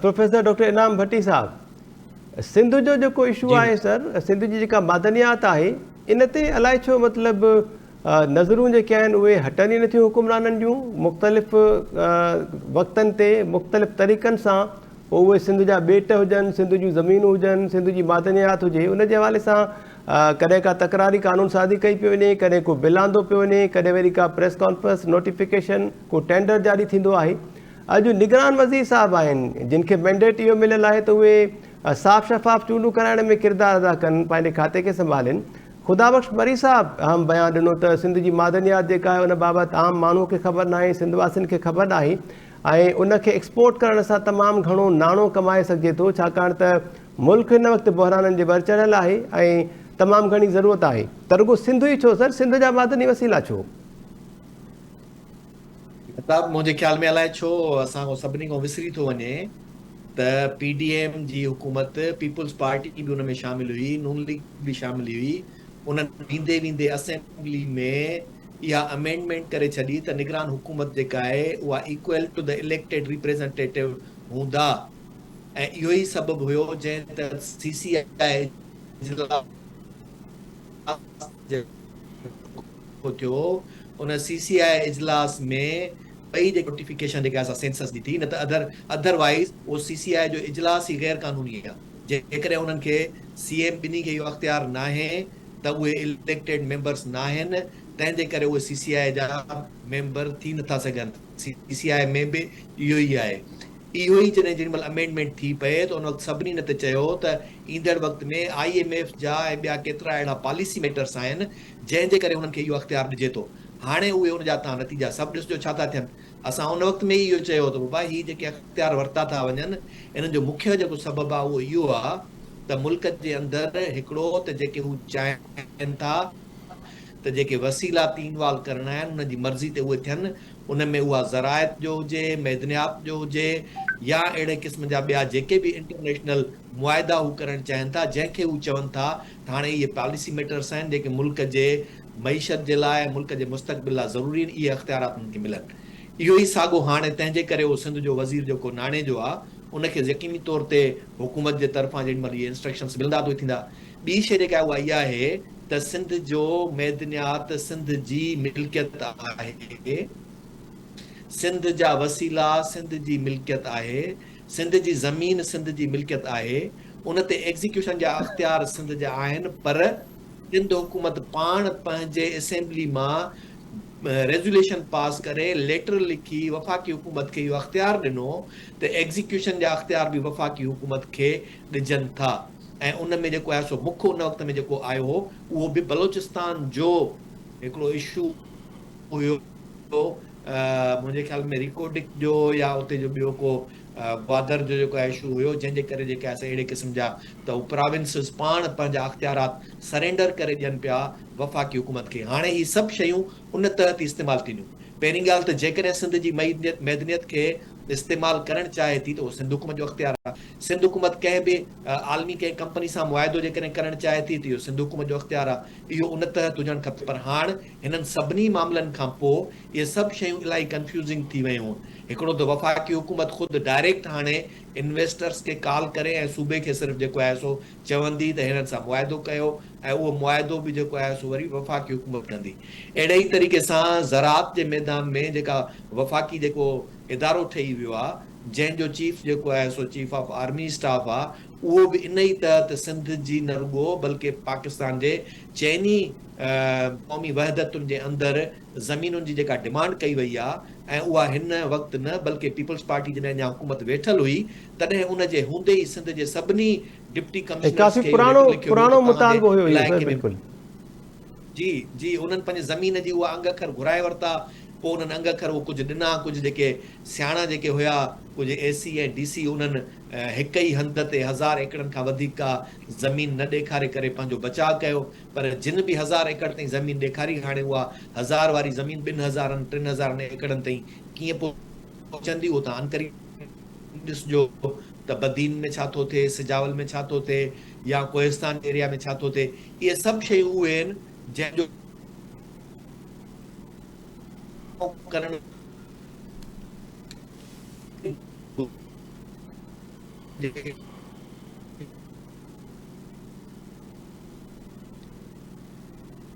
professor doctor Inam Bhatti صاحب سنڌ جو جيڪو اشو جي آهي سر سنڌ جي جيڪا معدنيات آهي ان تي الائي ڇو مطلب نظرون جيڪي آهن اهي هٽن ئي نٿيون حڪمرانن جون مختلف وقتن تي مختلف طريقن سان پوء اهي سنڌ جا ٻيٽ هجن، سنڌ جون زمينون هجن، سنڌ جي معدنيات هجي، ان جي حوالي سان ڪڏهن ڪا تڪراري قانون سازي ڪئي پئي وڃي، ڪڏهن ڪو بل آندو پيو وڃي، ڪڏهن وري ڪا پريس ڪانفرنس، نوٽيفڪيشن، ڪو ٽينڊر جاري ٿيندو آهي. اڄ نگران وزير صاحب آهن، جن کي مينڊيٽ اهو مليل آهي ته اهي صاف شفاف چونڊون ڪرائڻ ۾ ڪردار ادا ڪن، پنهنجي کاتي کي سنڀالين. خدا بخش مري صاحب اهم بيان ڏنو ته سنڌ جي معدنيات جيڪا آهي ان بابت عام ماڻهو کي خبر ناهي، سنڌ واسين کي خبر ناهي. ۽ ان کي ايڪسپورٽ ڪرڻ سان تمام گهڻو ناڻو ڪمائي سگهجي ٿو ڇاڪاڻ ته ملڪ هن وقت بحرانن جي ور چڙهيل آهي ۽ تمام گهڻي ضرورت آهي ته رڳو سنڌ ئي ڇو سر سنڌ جا معدني وسيلا ڇو؟ مهتاب منهنجي خيال ۾ الائي ڇو اسان کان سڀني کان وسري ٿو وڃي ته پي ڊي ايم جي حڪومت پيپلز پارٽي به ان ۾ شامل هئي نون ليگ به شامل هئي انهن ويندي ويندي اسيمبلي ۾ اها امينڊمينٽ ڪري ڇڏي ته نگران حڪومت جيڪا آهي اها equal to the elected representative هوندا ۽ اهو ئي سبب هيو جنهن تحت سي سي آء اجلاس جيڪو ٿيو ان سي سي آء اجلاس ۾ ٻئي جيڪي نوٽيفڪيشن جيڪا اسان سينسس جي ٿي نه ته اڌر اڌر وائيز اهو سي سي آء جو اجلاس ئي غير قانوني آهي جيڪڏهن انهن کي سي ايم ٻنهي کي اهو اختيار ناهي ته اهي اليڪٽيڊ ميمبرس ناهن تنهن جي ڪري اهي سي سي آء جا ميمبر ٿي نٿا سگهن سي سي آء ۾ به اهو ئي آهي اهو ئي جڏهن جيڏي مهل امينڊمينٽ ٿي پئي ته ان وقت سڀني ان تي چيو ته ايندڙ وقت ۾ I M F جا ۽ ٻيا ڪيترا اهڙا پاليسي ميٽرس آهن جنهن جي ڪري انهن کي اهو اختيار ڏجي ٿو هاڻي اهي ان جا توهان نتيجا سڀ ڏسجو ڇا ٿا ٿين اسان ان وقت ۾ ئي اهو چيو ته بابا هي جيڪي اختيار ورتا ٿا وڃن انهن جو مکيه جيڪو سبب آهي اهو اهو آهي ته ملڪ جي اندر هڪڙو ته جيڪي هو چاهين ٿا ته جيڪي وسيلا تين وال ڪرڻا آهن انهن جي مرضي تي اهي ٿين ان ۾ اها زراعت جو هجي، معدنيات جو هجي يا اهڙي قسم جا ٻيا جيڪي به انٽرنيشنل معاهدا هو ڪرڻ چاهين ٿا جنهن کي هو چون ٿا ته هاڻي اهي پاليسي ميٽرس آهن جيڪي ملڪ جي معيشت جي لاء ۽ ملڪ جي مستقبل لاء ضروري آهن اهي اختيارات انهن کي ملن. اهو ئي ساڳو هاڻي تنهن جي ڪري اهو سنڌ جو وزير جيڪو ناڻي جو آ ان کي يقيني طور تي حڪومت جي طرفان جيڏي مهل اهي انسٽرڪشنس ملندا ته اهي ٿيندا. ٻي شيء جيڪا آهي اها اها آهي ته سنڌ جو معدنيات سنڌ جي ملڪيت آهي. سنڌ جا وسيلا سنڌ جي ملڪيت آهي. سنڌ جي زمين سنڌ جي ملڪيت آهي. ان تي ايگزيڪيوشن جا اختيار سنڌ جا آهن پر سنڌ حڪومت پاڻ پنهنجي اسيمبلي مان ريزوليشن پاس ڪري ليٽر لکي وفاقي حڪومت کي اهو اختيار ڏنو ته ايگزيڪيوشن جا اختيار به وفاقي حڪومت کي ڏجن ٿا ۽ ان ۾ جيڪو آهي سو مک ان وقت ۾ جيڪو آيو هو اهو به بلوچستان جو هڪڙو اشو هيو منهنجي خيال ۾ ريڪوڊڪ جو يا اتي جو ٻيو ڪو گوادر جو جيڪو اشو هيو جنهن جي ڪري جيڪي آهي سي اهڙي قسم جا ته هو پراونسز پاڻ پنهنجا اختيارات سرينڊر ڪري ڏين پيا وفاقي حڪومت کي هاڻي هي سڀ شيون ان تحت ئي استعمال ٿينديون پهرين ڳالهه ته جيڪڏهن سنڌ جي معدنيت کي استعمال ڪرڻ چاهي ٿي ته اهو سنڌ حڪومت جو اختيار آهي سنڌ حڪومت ڪنهن به عالمي ڪنهن ڪمپني سان معاهدو جيڪڏهن ڪرڻ چاهي ٿي ته اهو سنڌ حڪومت جو اختيار آهي اهو ان تحت هجڻ کپي پر هاڻ هنن سڀني معاملن کان پوء اهي سڀ شيون الاهي ڪنفيوزنگ ٿي ويون. هڪڙو ته وفاقي حڪومت خود ڊائريڪٽ هاڻي انويسٽرز کي ڪال ڪري ۽ صوبي کي صرف جيڪو آهي سو چوندي ته هنن سان معاهدو ڪيو ۽ اهو معاهدو به جيڪو آهي سو وري وفاقي حڪومت ڪندي. اهڙي ئي طريقي سان زراعت جي ميدان ۾ جيڪا وفاقي جيڪو ادارو ٺهي ويو آهي جنهن جو چيف جيڪو آهي سو چيف آف آرمي اسٽاف آهي اهو به ان ئي تحت سنڌ جي نه رڳو بلڪه پاڪستان جي چئني قومي وحدتن جي اندر زمينن جي جيڪا ڊمانڊ ڪئي وئي آ ۽ اها هن وقت نه بلڪه پيپلز پارٽي جڏهن اڃا حڪومت ويٺل هئي تڏهن ان جي هوندي ئي سنڌ جي سڀني ڊپٽي ڪمشنرز ڪافي کي اهو پراڻو ليٽر لکيو ويو پراڻو ته توهان جي مطالبو هيو اهو سر علائقي ۾ بلڪل. جي جي انهن پنهنجي زمين جي اها انگ اکر گهرائي ورتا پوء انهن انگ اکر اهو ڪجهه ڏنا ڪجهه جيڪي سياڻا جيڪي هيا ڪجهه اي سي ۽ ڊي سي انهن هڪ ئي هنڌ تي هزار ايڪڙن کان وڌيڪ ڪا زمين نه ڏيکاري ڪري پنهنجو بچاء ڪيو پر جن به هزار ايڪڙ تائين زمين ڏيکاري هاڻي اها هزار واري زمين ٻن هزارن ٽن هزارن ايڪڙن تائين ڪيئن پهچندي اهو توهان انڪري ڏسجو ته بدين ۾ ڇا ٿو ٿئي سجاول ۾ ڇا ٿو ٿئي يا ڪوهستان ايريا ۾ ڇا ٿو ٿئي اهي سڀ شيون اهي آهن جنهن جو ڪرڻ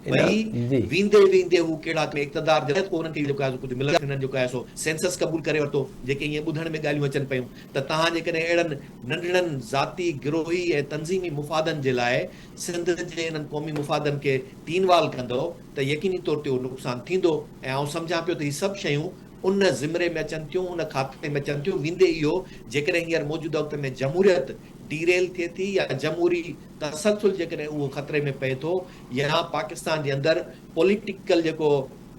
وري ويندي ويندي هو ڪهڙا ۾ اقتدار جڏهن ڪو انهن کي جيڪو آهي سو ڪجهه ملندو هنن جيڪو آهي سو سينسس قبول ڪري ورتو جيڪي ائين ٻڌڻ ۾ ڳالهيون اچن پيون ته توهان جيڪڏهن اهڙن ننڍڙن ذاتي گروهي ۽ تنظيمي مفادن جي لاء سنڌ جي انهن قومي مفادن کي تين وال ڪندؤ ته يقيني طور تي اهو نقصان ٿيندو ۽ آئون سمجهان پيو ته هي سڀ شيون ان زمري ۾ اچن ٿيون ان کاتي ۾ اچن ٿيون ويندي اهو جيڪڏهن هينئر موجوده وقت ۾ جمهوريت ڊي ريل ٿئي ٿي يا جمهوري تسلسل جيڪڏهن اهو خطري ۾ پئي ٿو يا پاڪستان جي اندر پوليٽيڪل جيڪو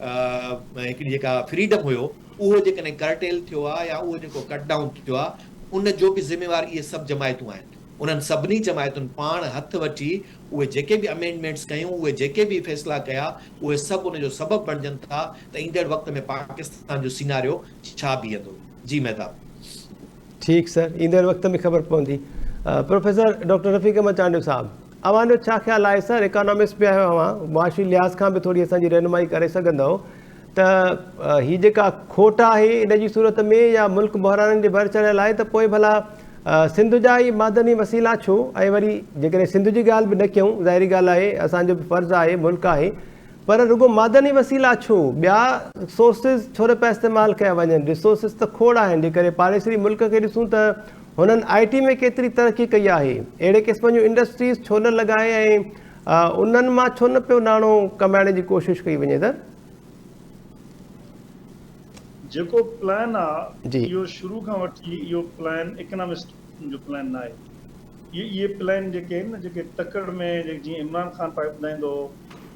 هڪڙي جيڪا فريڊم هيو اهو جيڪڏهن ڪرٽيل ٿيو آهي يا اهو جيڪو ڪٽ ڊائون ٿيو آهي ان جو به ذميوار اهي سڀ جماعتون آهن انهن سڀني جماعتن پاڻ هٿ وٺي اهي جيڪي به امينڊمينٽس ڪيون اهي جيڪي به فيصلا ڪيا اهي سڀ ان جو سبب بڻجن ٿا ته ايندڙ وقت ۾ پاڪستان جو سيناريو ڇا بيهندو جي مهتاب. ٺيڪ سر ايندڙ وقت ۾ خبر پوندي. پروفيسر ڊاڪٽر رفيق احمد چانڊيو صاحب اوهان جو ڇا خيال آهي سر اڪانامسٽ به آهيو اوهان معاشي لحاظ کان به ٿوري اسان جي رهنمائي ڪري سگهندؤ ته هي جيڪا کوٽ آهي ان جي صورت ۾ يا ملڪ بحرانن جي ڀر چڙهيل آهي ته پوء ڀلا سنڌ جا ئي معدني وسيلا ڇو ۽ وري جيڪڏهن سنڌ جي ڳالهه به نه ڪيون ظاهري ڳالهه آهي اسان جو به فرض آهي ملڪ آهي پر رڳو معدني وسيلا ڇو؟ ٻيا سورسز ڇو نه پيا استعمال ڪيا وڃن؟ ريسورسز ته کوڙ آهن، جيڪڏهن پاڙيسري ملڪ کي ڏسون ته هنن آء ٽي ۾ ڪيتري ترقي ڪئي آهي، اهڙي قسم جون انڊسٽريز ڇو نه لڳائي ۽ انهن مان ڇو نه پيو ناڻو ڪمائڻ جي ڪوشش ڪئي وڃي سر؟ جيڪو پلان آ اهو شروع کان وٺي اهو پلان اڪنامسٽ جو پلان ناهي. اهي اهي پلان جيڪي آهن نه جيڪي تڪڙ ۾ جيئن عمران خان پائي ٻڌائيندو هو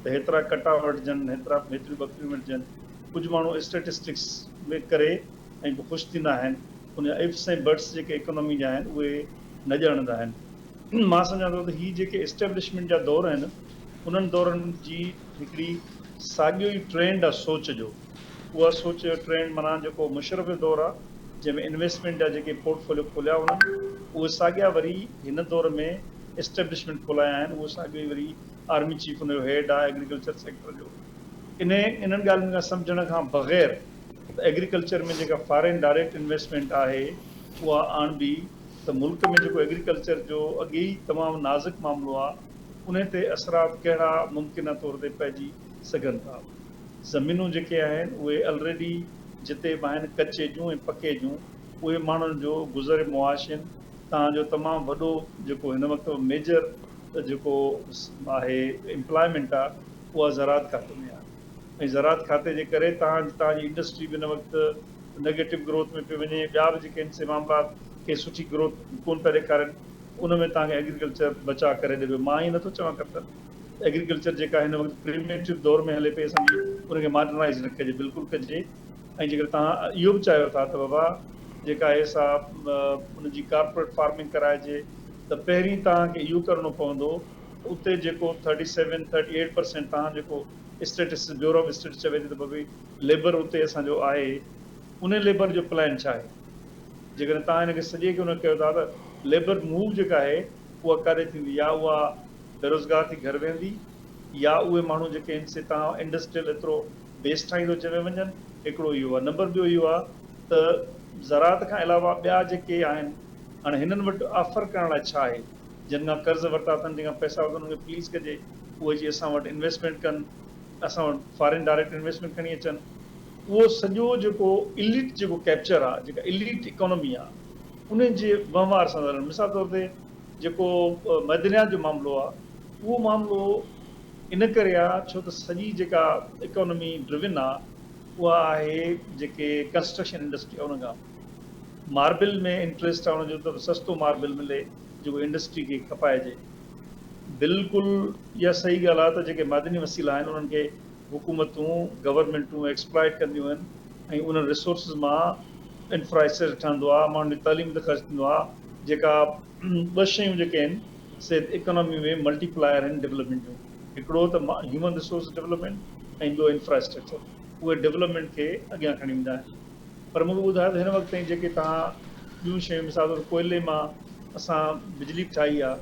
ته هيترا ڪٽا وٺجن هيترا هيتريون ٻڪريون وٺجن ڪجهه ماڻهو اسٽيٽسٽڪس ۾ ڪري ۽ پوء خوش ٿيندا آهن ان جا افس ۽ بٽس جيڪي اڪانومي جا آهن اهي نه ڄاڻندا آهن مان سمجهان ٿو ته هي جيڪي اسٽيبلشمينٽ جا دور آهن انهن دورن جي هڪڙي ساڳيو ئي ٽرينڊ آهي سوچ جو اها سوچ جو ٽرينڊ معنيٰ جيڪو مشرف جو دور آ جنهن ۾ انويسٽمينٽ جا جيڪي پورٽ فوليو کوليا انهن اهي ساڳيا وري هن دور ۾ اسٽيبلشمينٽ کولايا آهن اهو ساڳيو ئي وري آرمي چيف ان جو هيڊ آ ايگريڪلچر سيڪٽر جو انهي انهن ڳالهين کان سمجهڻ کان بغير ته ايگريڪلچر ۾ جيڪا فارين ڊائريڪٽ انويسٽمينٽ آهي اها آڻبي ته ملڪ ۾ جيڪو ايگريڪلچر جو اڳي ئي تمام نازڪ معاملو آ انهي تي اثرات ڪهڙا ممڪنه طور تي پئجي سگهن ٿا. زمينون جيڪي آهن اهي الريڊي جتي به آهن ڪچي جون ۽ پڪي جون اهي ماڻهن جو گذر معاش آهن. توهان جو تمام وڏو جيڪو هن وقت ميجر جيڪو آهي امپلائمينٽ آهي اها زراعت کاتي ۾ آهي ۽ زراعت کاتي جي ڪري توهان توهان جي انڊسٽري به هن وقت نيگيٽو گروٿ ۾ پئي وڃي ٻيا به جيڪي آهن سي معاملا ڪي سٺي گروٿ ڪون پيا ڏيکارين ان ۾ توهان کي ايگريڪلچر بچاء ڪري ڏي پيو مان ائين نٿو چوان ڪپتن ايگريڪلچر جيڪا هن وقت پريميٽو دور ۾ هلي پئي اسان جي ان کي ماڊرنائيز نه ڪجي بلڪل ڪجي ۽ جيڪڏهن توهان اهو به چاهيو ٿا ته بابا جيڪا آهي سا ان جي ڪارپوريٽ فارمنگ ڪرائجي ته پهرين توهان کي اهو ڪرڻو پوندو ته اتي جيڪو thirty seven thirty eight percent توهان جيڪو اسٽيٽس بيورو آف اسٽيٽس چوي ٿي ته بابي ليبر اتي اسان جو آهي ان ليبر جو پلان ڇا آهي جيڪڏهن توهان ان کي سڄي کي ان ڪيو ٿا ته ليبر موو جيڪا آهي اها ڪاڏي ٿيندي يا اها بيروزگار ٿي گهر ويهندي يا اهي ماڻهو جيڪي آهن سي توهان انڊسٽريل ايترو بيس ٺاهيندو جنهن ۾ وڃن هڪڙو اهو آهي نمبر ٻيو اهو آهي ته زراعت کان علاوه ٻيا جيڪي آهن هاڻي هنن وٽ آفر ڪرڻ لاء ڇا آهي جن کان قرض ورتا اٿن جن کان پئسا ورتا انهن کي پليز ڪجي اهي اچي اسان وٽ انويسٽمينٽ ڪن اسان وٽ فارين ڊائريڪٽ انويسٽمينٽ کڻي اچن اهو سڄو جيڪو اليٽ جيڪو ڪيپچر آهي جيڪا اليٽ اڪانومي آهي انهن جي وهنوار سان مثال طور تي جيڪو معدنيات جو معاملو آهي اهو معاملو ان ڪري آ ڇو ته سڄي جيڪا اڪانومي ڊرون آ اها آهي جيڪي ڪنسٽرڪشن انڊسٽري آ ان کان ماربل ۾ انٽريسٽ آ ان جو ته سستو ماربل ملي جيڪو انڊسٽري کي کپائجي. بلڪل اها صحيح ڳالهه آ ته جيڪي معدني وسيلا آهن انهن کي حڪومتون گورنمينٽون ايڪسپلائٽ ڪنديون آهن ۽ انهن ريسورسز مان انفراسٽرڪچر ٺهندو آ ماڻهن جي تعليم تي خرچ ٿيندو آ جيڪا ٻه شيون جيڪي آهن سي اڪانامي ۾ ملٽي پلائر آهن ڊولپمينٽ جون هڪڙو ته هيومن ريسورس ڊولپمينٽ ۽ ٻيو انفراسٽرڪچر اهي ڊولپمينٽ کي اڳيان کڻي ويندا آهن پر مونکي ٻڌايو ته هن وقت تائين جيڪي توهان ٻيون شيون مثال طور ڪوئلي مان اسان بجلي به ٺاهي آهي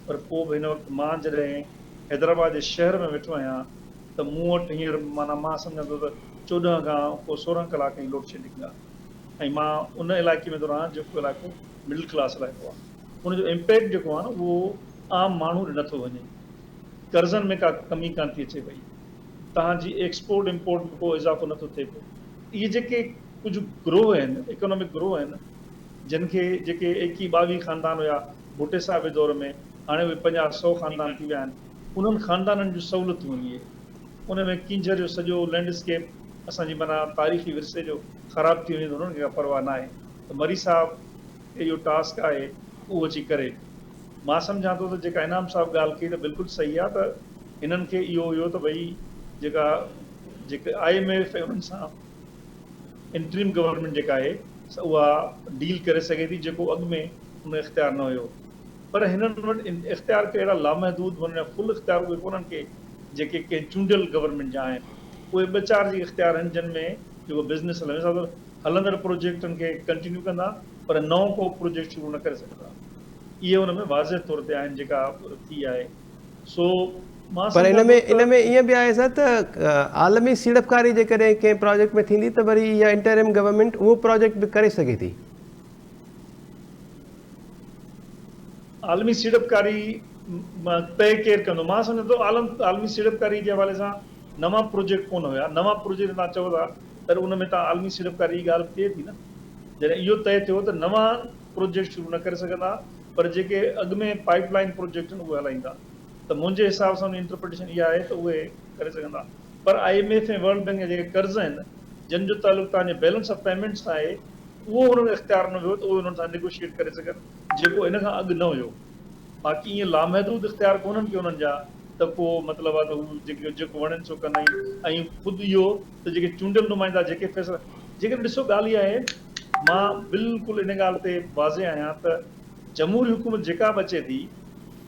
پر پوء به هن وقت مان جڏهن حيدرآباد جي شهر ۾ ويٺو آهيان ته مون وٽ هينئر معنيٰ مان سمجهان ٿو ته 14 کان ڪو 16 ڪلاڪ ئي لوڊ شيڊنگ آهي ۽ مان ان علائقي ۾ ٿو رهان جيڪو علائقو مڊل ڪلاس علائقو آهي ان جو امپيڪٽ جيڪو آهي نه اهو عام ماڻهو ڏي نٿو وڃي قرضن ۾ ڪا ڪمي ڪانه ٿي اچي پئي توهان جي ايڪسپورٽ امپورٽ ۾ ڪو اضافو نٿو ٿئي پيو اهي جيڪي ڪجهه گروهه آهن اڪانامڪ گروهه آهن جن کي جيڪي ايڪيهه ٻاويهه خاندان هيا ڀٽي صاحب جي دور ۾ هاڻي اهي پنجاهه سو خاندان ٿي ويا آهن انهن خاندانن جون سهولتون اهي ان ۾ ڪينجهر جو سڄو لينڊ اسڪيپ اسان جي معنيٰ تاريخي ورثي جو خراب ٿي وڃي ته انهن کي ڪا پرواهه ناهي ته مري صاحب کي اهو ٽاسڪ آهي اهو اچي ڪري. مان سمجهان ٿو ته جيڪا انعام صاحب ڳالهه ڪئي ته بلڪل صحيح آهي ته هنن کي اهو هيو ته ڀئي جيڪا جيڪي I M F ۽ انهن سان انٽريم گورنمينٽ جيڪا آهي سا اها ڊيل ڪري سگهي ٿي جيڪو اڳ ۾ ان اختيار نه هيو پر هنن وٽ اختيار ڪي اهڙا لامحدود هن جا فل اختيار اهي ڪونهن ڪي جيڪي ڪنهن چونڊيل گورنمينٽ جا آهن اهي ٻه چار جيڪي اختيار آهن جن ۾ جيڪو بزنس هلي مثال طور هلندڙ پروجيڪٽن کي ڪنٽينيو ڪندا پر نئون ڪو پروجيڪٽ شروع نه ڪري سگهندا اهي ان ۾ واضح طور تي آهن جيڪا ٿي آهي سو مان پر ان سمجهان ۾ ٿو ان ته. ۾ ائين به آهي سر ته عالمي سيڙپڪاري جيڪڏهن ڪنهن پراجيڪٽ ۾ ٿيندي ته وري اها انٽرم گورنمينٽ اهو پراجيڪٽ به ڪري سگهي ٿي. عالمي سيڙپڪاري طئي ڪير ڪندو؟ مان سمجهان ٿو عالم عالمي سيڙپڪاري جي حوالي سان نوان پروجيڪٽ ڪونه هيا نوان پروجيڪٽ توهان چئو ٿا ته ان ۾ توهان عالمي سيڙپڪاري جي ڳالهه به ٿئي ٿي نه جڏهن اهو طئي ٿيو ته نوان پروجيڪٽ شروع نه ڪري سگهندا پر جيڪي اڳ ۾ پائيپ لائين پروجيڪٽ آهن اهي هلائيندا ته منهنجي حساب سان ان جي انٽرپريٽيشن اها آهي ته اهي ڪري سگهندا پر I M F ۽ world bank جا جيڪي قرض آهن جن جو تعلق توهان جي بيلنس آف پيمينٽس سان آهي اهو انهن کي اختيار نه هيو ته اهي انهن سان نيگوشيئيٽ ڪري سگهن جيڪو ان کان اڳ نه هيو باقي ائين لامحدود اختيار ڪونهن ڪي انهن جا ته ڪو مطلب آهي ته هو جيڪي جيڪو وڻين سو ڪن ۽ ۽ خود اهو ته جيڪي چونڊيل نمائندا جيڪي فيصلا جيڪڏهن ڏسو ڳالهه اها آهي مان بلڪل ان ڳالهه تي واضح آهيان ته جمهوري حڪومت جيڪا به اچي ٿي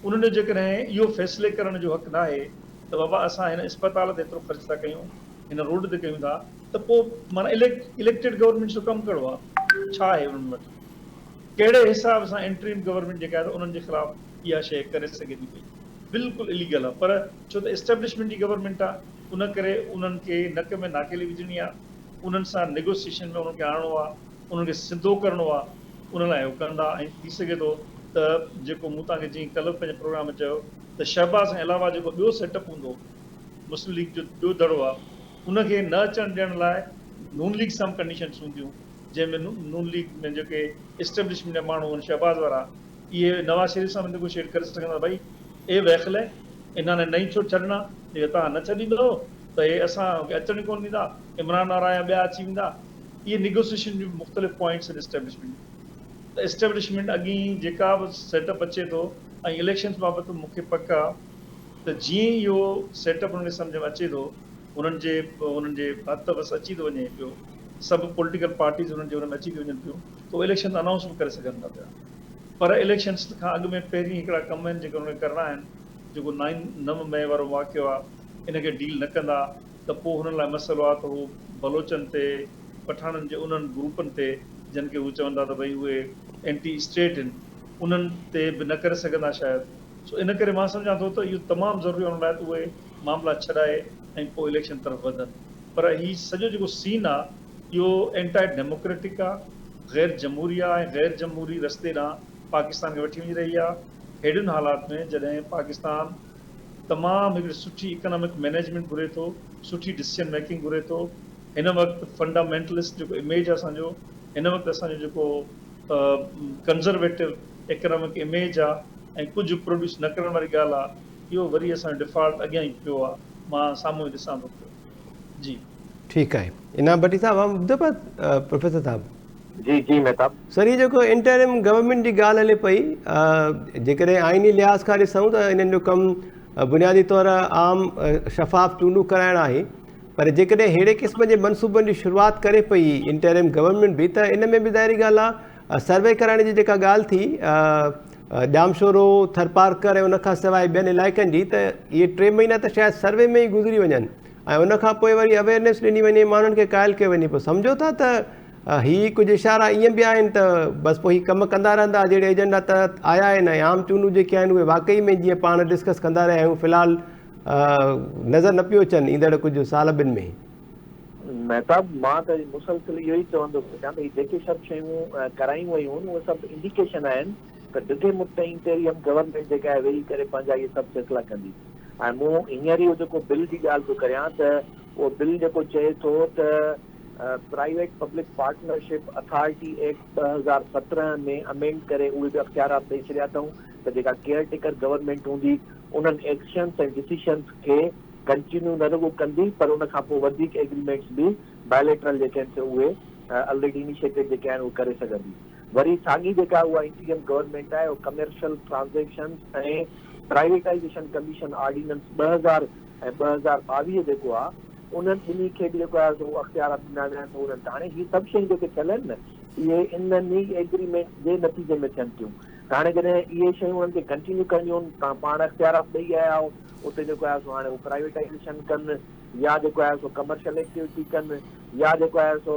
انهن جو جيڪڏهن اهو فيصلي ڪرڻ جو حق ناهي ته بابا اسان هن اسپتال تي ايترو خرچ ٿا ڪيون هن روڊ تي ڪيون ٿا ته پوء معنيٰ اليڪٽيڊ گورنمينٽ جو ڪم ڪهڙو آهي ڇا آهي انهن وٽ ڪهڙي حساب سان انٽريم گورنمينٽ جيڪا آهي ته انهن جي خلاف اها شيء ڪري سگهي ٿي پئي بلڪل اليگل آهي پر ڇو ته اسٽيبلشمينٽ جي گورنمينٽ آهي ان ڪري انهن کي نڪ ۾ ناڪيلي وجهڻي آهي انهن سان نيگوسيئيشن ۾ انهن کي آڻڻو آهي انهن کي سڌو ڪرڻو آهي ان لاء اهو ڪندا ۽ ٿي سگهي ٿو ته جيڪو مون توهان کي جيئن ڪلهه به پنهنجي پروگرام ۾ چيو ته شهباز کان علاوه جيڪو ٻيو سيٽ اپ هوندو مسلم ليگ جو ٻيو ڌڙو آهي ان کي نه اچڻ ڏيڻ لاء نون ليگ سان به ڪنڊيشنس هونديون جنهن ۾ نون ليگ ۾ جيڪي اسٽيبلشمينٽ جا ماڻهو آهن شهباز وارا اهي نواز شريف سان به نيگوشيئيٽ ڪري سگهن ٿا ڀئي اي ويخلي انهن ني نئين ڇوٽ ڇڏڻا جيڪي توهان نه ڇڏيندؤ ته اهي اسان کي اچڻ ئي ڪونه ڏيندا، عمران وارا يا ٻيا اچي ويندا. اهي نيگوسيئيشن جون مختلف پوائنٽس آهن اسٽيبلشمينٽ جون ته اسٽيبلشمينٽ اڳئين جيڪا به سيٽ اپ اچي ٿو ۽ اليڪشنز بابت مون کي پڪ آ ته جيئن ئي اهو سيٽ اپ انهن کي سمجهه ۾ اچي ٿو انهن جي انهن جي هٿ وس اچي ٿو وڃي پيو سڀ پوليٽيڪل پارٽيز انهن جي ان ۾ اچي ٿي وڃن پيون ته اهي اليڪشنز انائونس به ڪري سگهن ٿا پيا. پر اليڪشنز کان اڳ ۾ پهرين هڪڙا ڪم آهن جيڪي انهن کي ڪرڻا آهن، جيڪو نائن نو مئي وارو واقعو آهي ان کي ڊيل نه ڪندا ته پوء هنن لاء مسئلو آهي ته هو بلوچن تي پٺاڻن جي انهن گروپن تي جن کي هو چون ٿا ته ڀئي اهي اينٽي اسٽيٽ آهن انهن تي به نه ڪري سگهندا شايد سو ان ڪري مان سمجهان ٿو ته اهو تمام ضروري آهي انهن لاء ته اهي معاملا ڇڏائي ۽ پوء اليڪشن طرف وڌن پر هي سڄو جيڪو سين آهي اهو اينٽائي ڊيموڪريٽڪ آ، غير جمهوري آ ۽ غير جمهوري رستي ڏانهن پاڪستان کي وٺي وڃي رهي آ. ههڙين حالات ۾ جڏهن پاڪستان تمام هڪڙي سٺي اڪنامڪ مئنيجمينٽ گهري ٿو، سٺي ڊسيزن ميڪنگ گهري ٿو، هن وقت فنڊامينٽلسٽ جيڪو اميج آ اسان جو، هن وقت اسان جو جيڪو ڪنزرويٽو اڪنامڪ اميج آ ۽ ڪجهه پروڊيوس نه ڪرڻ واري ڳالهه آ، اهو وري اسان جو ڊفالٽ اڳيان ئي پيو آ، مان سامهون ئي ڏسان ٿو پيو. جي. ٺيڪ آهي انعام ڀٽي صاحب اوهان ٻڌو پيا پروفيسر صاحب. جي جي مهتاب. سر هي جيڪو انٽرم گورنمينٽ جي ڳالهه هلي پئي جيڪڏهن آئيني لحاظ کان ڏسون ته انهن جو ڪم بنيادي طور عام شفاف چونڊون ڪرائڻ آهي پر جيڪڏهن ههڙي قسم جي منصوبن جي شروعات ڪري پئي انٽرم گورنمينٽ به ته ان ۾ به ظاهري ڳالهه آهي سروي ڪرائڻ جي جيڪا ڳالهه ٿي ڄامشورو، ٿرپارڪر ۽ ان کان سواء ٻين علائقن جي ته اهي ٽي مهينا ته شايد سروي ۾ ئي گذري وڃن ۽ ان کان پوء وري اويئرنيس ڏني وڃي ماڻهن کي قائل ڪيو وڃي پوء سمجهو ٿا ته هي ڪجهه اشارا ائين به آهن ته بس پوء هي ڪم ڪندا رهندا جهڙي ايجنڊا تحت آيا آهن ۽ عام چونڊون جيڪي آهن اهي واقعي ۾ جيئن پاڻ ڊسڪس ڪندا رهيا آهيون في الحال نظر نه پيو اچن ايندڙ ڪجهه سال ٻن ۾. مهتاب، مان ته مسلسل اهو ئي چوندو ٿو اچان ته هي جيڪي سڀ شيون ڪرايون ويون آهن اهي سڀ انڊيڪيشن آهن ته ڊگهي مدت تائين انٽيريم گورنمينٽ جيڪا آهي ويهي ڪري پنهنجا اهي سڀ فيصلا ڪندي ۽ مون هينئر اهو جيڪو بل جي ڳالهه ٿو ڪريان ته اهو بل جيڪو چئي ٿو ته private public partnership authority act 2017 ۾ amend ڪري اهي به اختيارات ڏئي ڇڏيا اٿئون ته جيڪا ڪيئر ٽيڪر گورنمينٽ هوندي انهن ايڪشنس ۽ ڊسيشنس کي ڪنٽينيو نه رڳو ڪندي پر ان کان پوء وڌيڪ ايگريمينٽس به بائليٽرل جيڪي آهن سي اهي الريڊي انيشيٽيڊ جيڪي آهن اهي ڪري سگهندي. وري ساڳي جيڪا اها انٽيريم گورنمينٽ آهي اهو commercial transactions ۽ privatisation commission ordinance 2000 ۽ 2022 جيڪو آهي انهن ٻنهي کي به جيڪو آهي سو اختيارات ڏنا ويا آهن ته انهن ته هاڻي هي سڀ شيون جيڪي ٿيل آهن نه اهي انهن ئي ايگريمينٽس جي نتيجي ۾ ٿين ٿيون ته هاڻي جڏهن اهي شيون انهن کي ڪنٽينيو ڪرڻيون آهن توهان پاڻ اختيارات ڏئي آيا آهيو اتي جيڪو آهي سو هاڻي هو پرائيويٽائيزيشن ڪن يا جيڪو آهي سو ڪمرشل ايڪٽيوٽي ڪن يا جيڪو آهي سو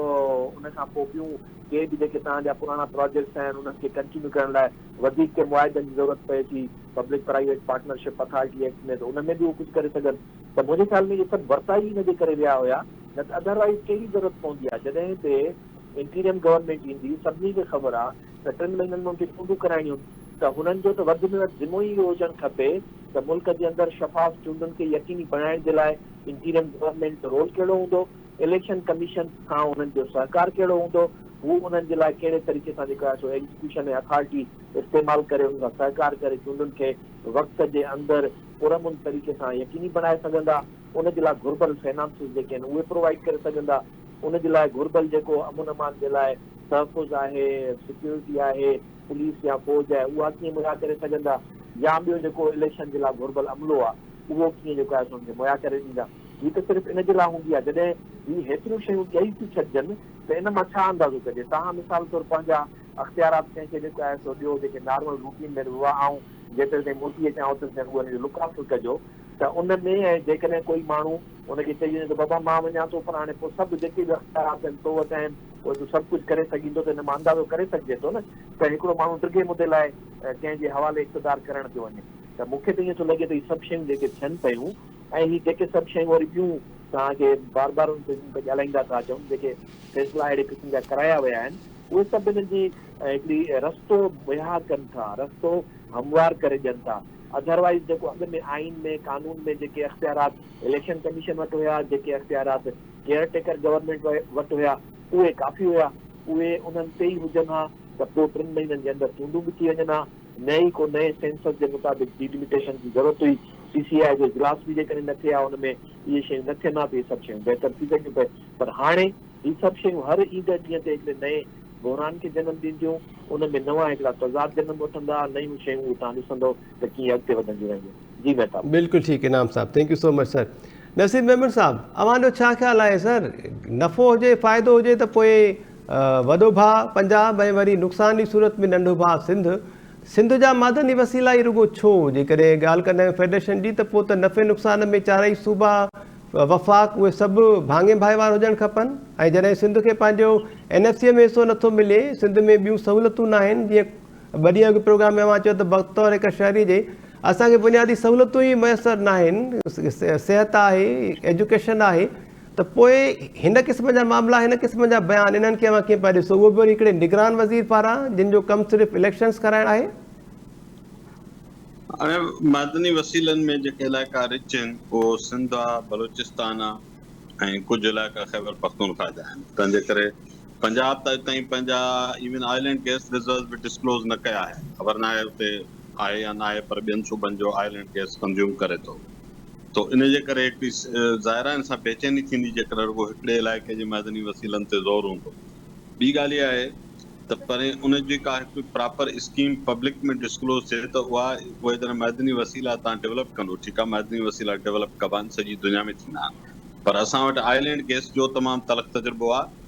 ان کان پوء ٻيون ڪي به جيڪي توهان جا پراڻا پراجيڪٽس آهن انهن کي ڪنٽينيو ڪرڻ لاء وڌيڪ ڪي معاهدن جي ضرورت پئي ٿي public private partnership authority act ۾ ته ان ۾ به هو ڪجهه ڪري سگهن ته منهنجي خيال ۾ اهي سڀ ورتا ئي ان جي ڪري ويا هيا نه ته اڌروائيز ڪهڙي ضرورت پوندي آهي جڏهن به انٽيريم گورنمينٽ ايندي سڀني کي خبر آهي ته ٽن مهينن ۾ ان کي چونڊون ڪرائڻيون آهن ته هنن جو ته وڌ ۾ وڌ ذمو ئي اهو هجڻ کپي ته ملڪ جي اندر شفاف چونڊن کي يقيني بڻائڻ جي لاء انٽيريم گورنمينٽ جو رول ڪهڙو هوندو، اليڪشن ڪميشن سان انهن جو سهڪار ڪهڙو هوندو، هو انهن جي لاء ڪهڙي طريقي سان جيڪو آهي سو ايگزيڪيوشن ۽ اٿارٽي استعمال ڪري انهن سان سهڪار ڪري چونڊن کي وقت جي اندر پرامن طريقي سان يقيني بڻائي سگهندا، ان جي لاء گهربل فنانسز جيڪي آهن اهي پرووائيڊ ڪري سگهندا، ان جي لاء گهربل جيڪو امن امان جي لاء تحفظ آهي، سيڪيورٽي آهي، پوليس يا فوج آهي اها ڪيئن مهيا ڪري سگهندا يا ٻيو جيڪو اليڪشن جي لاء گهربل عملو آهي اهو ڪيئن جيڪو آهي سو ان کي مهيا ڪري ڏيندا. هي ته صرف ان جي لاء هوندي آهي جڏهن هي هيتريون شيون ڏئي ٿيون ڇڏجن ته ان مان ڇا اندازو ڪجي؟ توهان مثال طور پنهنجا اختيارات ڪنهن کي جيڪو آهي سو ڏيو جيڪي نارمل روٽين ۾ اها آئون جيتري تائين موٽي اچان اوتري تائين رڳو ان جو لڪ آفٽر ڪجو ته ان ۾ ۽ جيڪڏهن ڪوئي ماڻهو ان کي چئي وڃي ته بابا مان وڃان ٿو پر هاڻي پوء سڀ جيڪي به اختيارات آهن تو وٽ آهن پوء تون سڀ ڪجهه ڪري سگهين ٿو ته ان مان اندازو ڪري سگهجي ٿو نه ته هڪڙو ماڻهو ڊگهي مدي لاء ڪنهن جي حوالي اقتدار ڪرڻ پيو وڃي ته مون کي ته ائين ٿو لڳي ته هي سڀ شيون جيڪي ٿين پيون ۽ هي جيڪي سڀ شيون وري ٻيون توهان کي بار بار ان تي ڳالهائيندا ٿا اچون جيڪي فيصلا اهڙي قسم جا ڪرايا ويا آهن اهي سڀ انهن جي هڪڙي رستو مهيا ڪن ٿا رستو هموار ڪري ڏين ٿا اڌروائيز جيڪو اڳ ۾ آئين ۾ قانون ۾ جيڪي اختيارات اليڪشن ڪميشن وٽ هيا، جيڪي اختيارات ڪيئر ٽيڪر گورنمينٽ وٽ هيا، اهي ڪافي هيا، اهي انهن تي ئي هجن ها ته پوء ٽن مهينن جي اندر چونڊون به ٿي وڃن ها نه ئي ڪو نئين سينسس جي مطابق ڊيلميٽيشن جي ضرورت هئي. سي سي آء جو اجلاس به جيڪڏهن نه ٿئي ها ان ۾ اهي شيون نه ٿين ها ته اهي سڀ شيون بهتر ٿي سگهيون پئي پر هاڻي هي سڀ شيون هر ايندڙ ڏينهن تي هڪڙي نئين بحران کي جنم ڏينديون، ان ۾ نوان هڪڙا تضاد جنم وٺندا، نيون شيون اهي توهان ڏسندؤ ته ڪيئن اڳتي وڌنديون رهنديون. جي مهتاب. بلڪل ٺيڪ انعام صاحب thank you so much sir Naseer Memon صاحب اوهان جو ڇا خيال آهي سر نفعو هجي فائدو هجي ته پوء وڏو ڀاء پنجاب ۽ وري نقصان جي صورت ۾ ننڍو ڀاء سنڌ سنڌ جا معدني وسيلا ئي رڳو ڇو؟ جيڪڏهن ڳالهه ڪندا آهيون فيڊريشن جي ته پوء ته نفعي نقصان ۾ چارئي صوبا، وفاق اهي سڀ ڀاڱي ڀائيوار هجڻ کپن ۽ جڏهن سنڌ کي پنهنجو اين ايف سي ۾ حصو نٿو ملي، سنڌ ۾ ٻيون سهولتون ناهن جيئن ٻه ڏينهن اڳ پروگرام ۾ اوهان چيو ته بطور هڪ شهري جي اسان کي بنيادي سهولتون ئي ميسر ناهن، صحت آهي، ايجوڪيشن آهي ته پوء هن قسم جا معاملا هن قسم جا بيان انهن کي اوهان ڪيئن پيا ڏسو اهو به وري هڪڙي نگران وزير پاران جن جو ڪم صرف اليڪشنز ڪرائڻ آهي. هاڻي معدني وسيلن ۾ جيڪي علائقا رچ آهن اهو سنڌ آ، بلوچستان آ ۽ ڪجهه علائقا خيبر پختونخوا جا آهن تنهن جي ڪري پنجاب ته اڄ تائين پنهنجا even oil and gas reserves به ڊسڪلوز نه ڪيا آهن خبر ناهي اتي آهي يا ناهي پر ٻين صوبن جو آئل اينڊ گئس ڪنزيوم ڪري ٿو. ته ان جي ڪري هڪڙي ظاهر آهي ان سان بيچيني ٿيندي جيڪڏهن رڳو هڪڙي علائقي جي معدني وسيلن تي زور هوندو. ٻي ڳالهه اها آهي ته پرين ان جي ڪا هڪ پراپر اسڪيم پبلڪ ۾ ڊسڪلوز ٿئي ته اها اهي جڏهن معدني وسيلا تان ڊولپ ڪندو ٺيڪ آهي معدني وسيلا ڊولپ ڪبا آهن سڄي دنيا ۾ ٿيندا آهن پر اسان وٽ آئل اينڊ گئس جو تمام تلخ تجربو آهي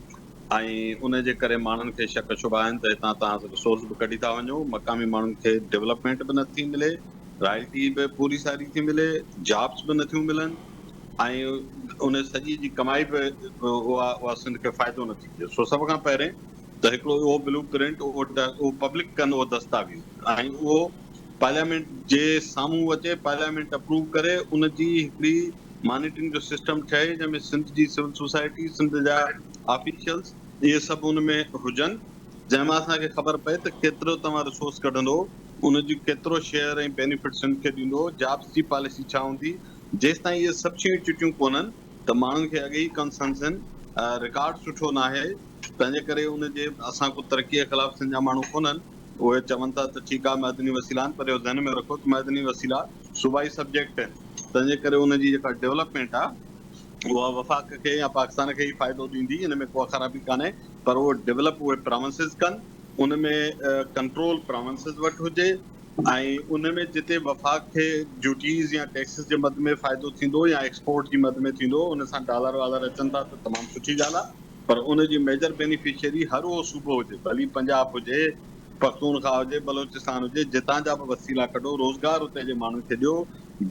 ۽ ان جي ڪري ماڻهن کي شڪ شبها آهن ته هتان تان رسورس به ڪڍي ٿا وڃو مقامي ماڻهن کي ڊولپمينٽ به نٿي ملي رائلٽي به پوري ساري ٿي ملي، جابس به نٿيون ملن ۽ ان سڄي جي ڪمائي به اها اها سنڌ کي فائدو نٿي ٿئي. سو سڀ کان پهرين ته هڪڙو اهو بلو پرنٽ اهو اهو پبلڪ ڪن اهو دستاويز ۽ اهو پارليامينٽ جي سامهون اچي پارليامينٽ اپروو ڪري ان جي هڪڙي مانيٽرنگ جو سسٽم ٺهي جنهن ۾ سنڌ جي سول سوسائٽي سنڌ جا آفيشلس اهي سڀ ان ۾ هجن جنهن مان اسان کي خبر پئي ته ڪيترو توهان رسورس ڪڍندو، ان جي ڪيترو شيئر ۽ بينيفٽ سنڌ کي ڏيندو، جابس جي پاليسي ڇا هوندي، جيستائين اهي سڀ شيون چٽيون ڪونهن ته ماڻهن کي اڳي ئي ڪنسرنس آهن، رڪارڊ سٺو ناهي، تنهنجي ڪري ان جي اسان ڪو ترقي خلاف سنڌ جا ماڻهو ڪونهن، اهي چون ٿا ته ٺيڪ آهي معدني وسيلا آهن پر اهو ذهن ۾ رکو ته معدني وسيلا صوبائي سبجيڪٽ آهن، تنهنجي ڪري ان جي جيڪا ڊولپمينٽ آهي اها وفاق کي يا پاڪستان کي ئي فائدو ڏيندي، ان ۾ ڪا خرابي ڪانهي. پر اهو ڊولپ اهي پراونسز ڪن، ان ۾ ڪنٽرول پراونسز وٽ هجي ۽ ان ۾ جتي وفاق کي ڊيوٽيز يا ٽيڪسز جي مد ۾ فائدو ٿيندو يا ايڪسپورٽ جي مد ۾ ٿيندو ان سان ڊالر والر اچن ٿا ته تمام سٺي ڳالهه آهي پر ان جي ميجر بينيفشري هر اهو صوبو هجي ڀلي پنجاب هجي، پختونخوا هجي، بلوچستان هجي جتان جا به وسيلا ڪڍو روزگار اتي جي ماڻهن کي ڏيو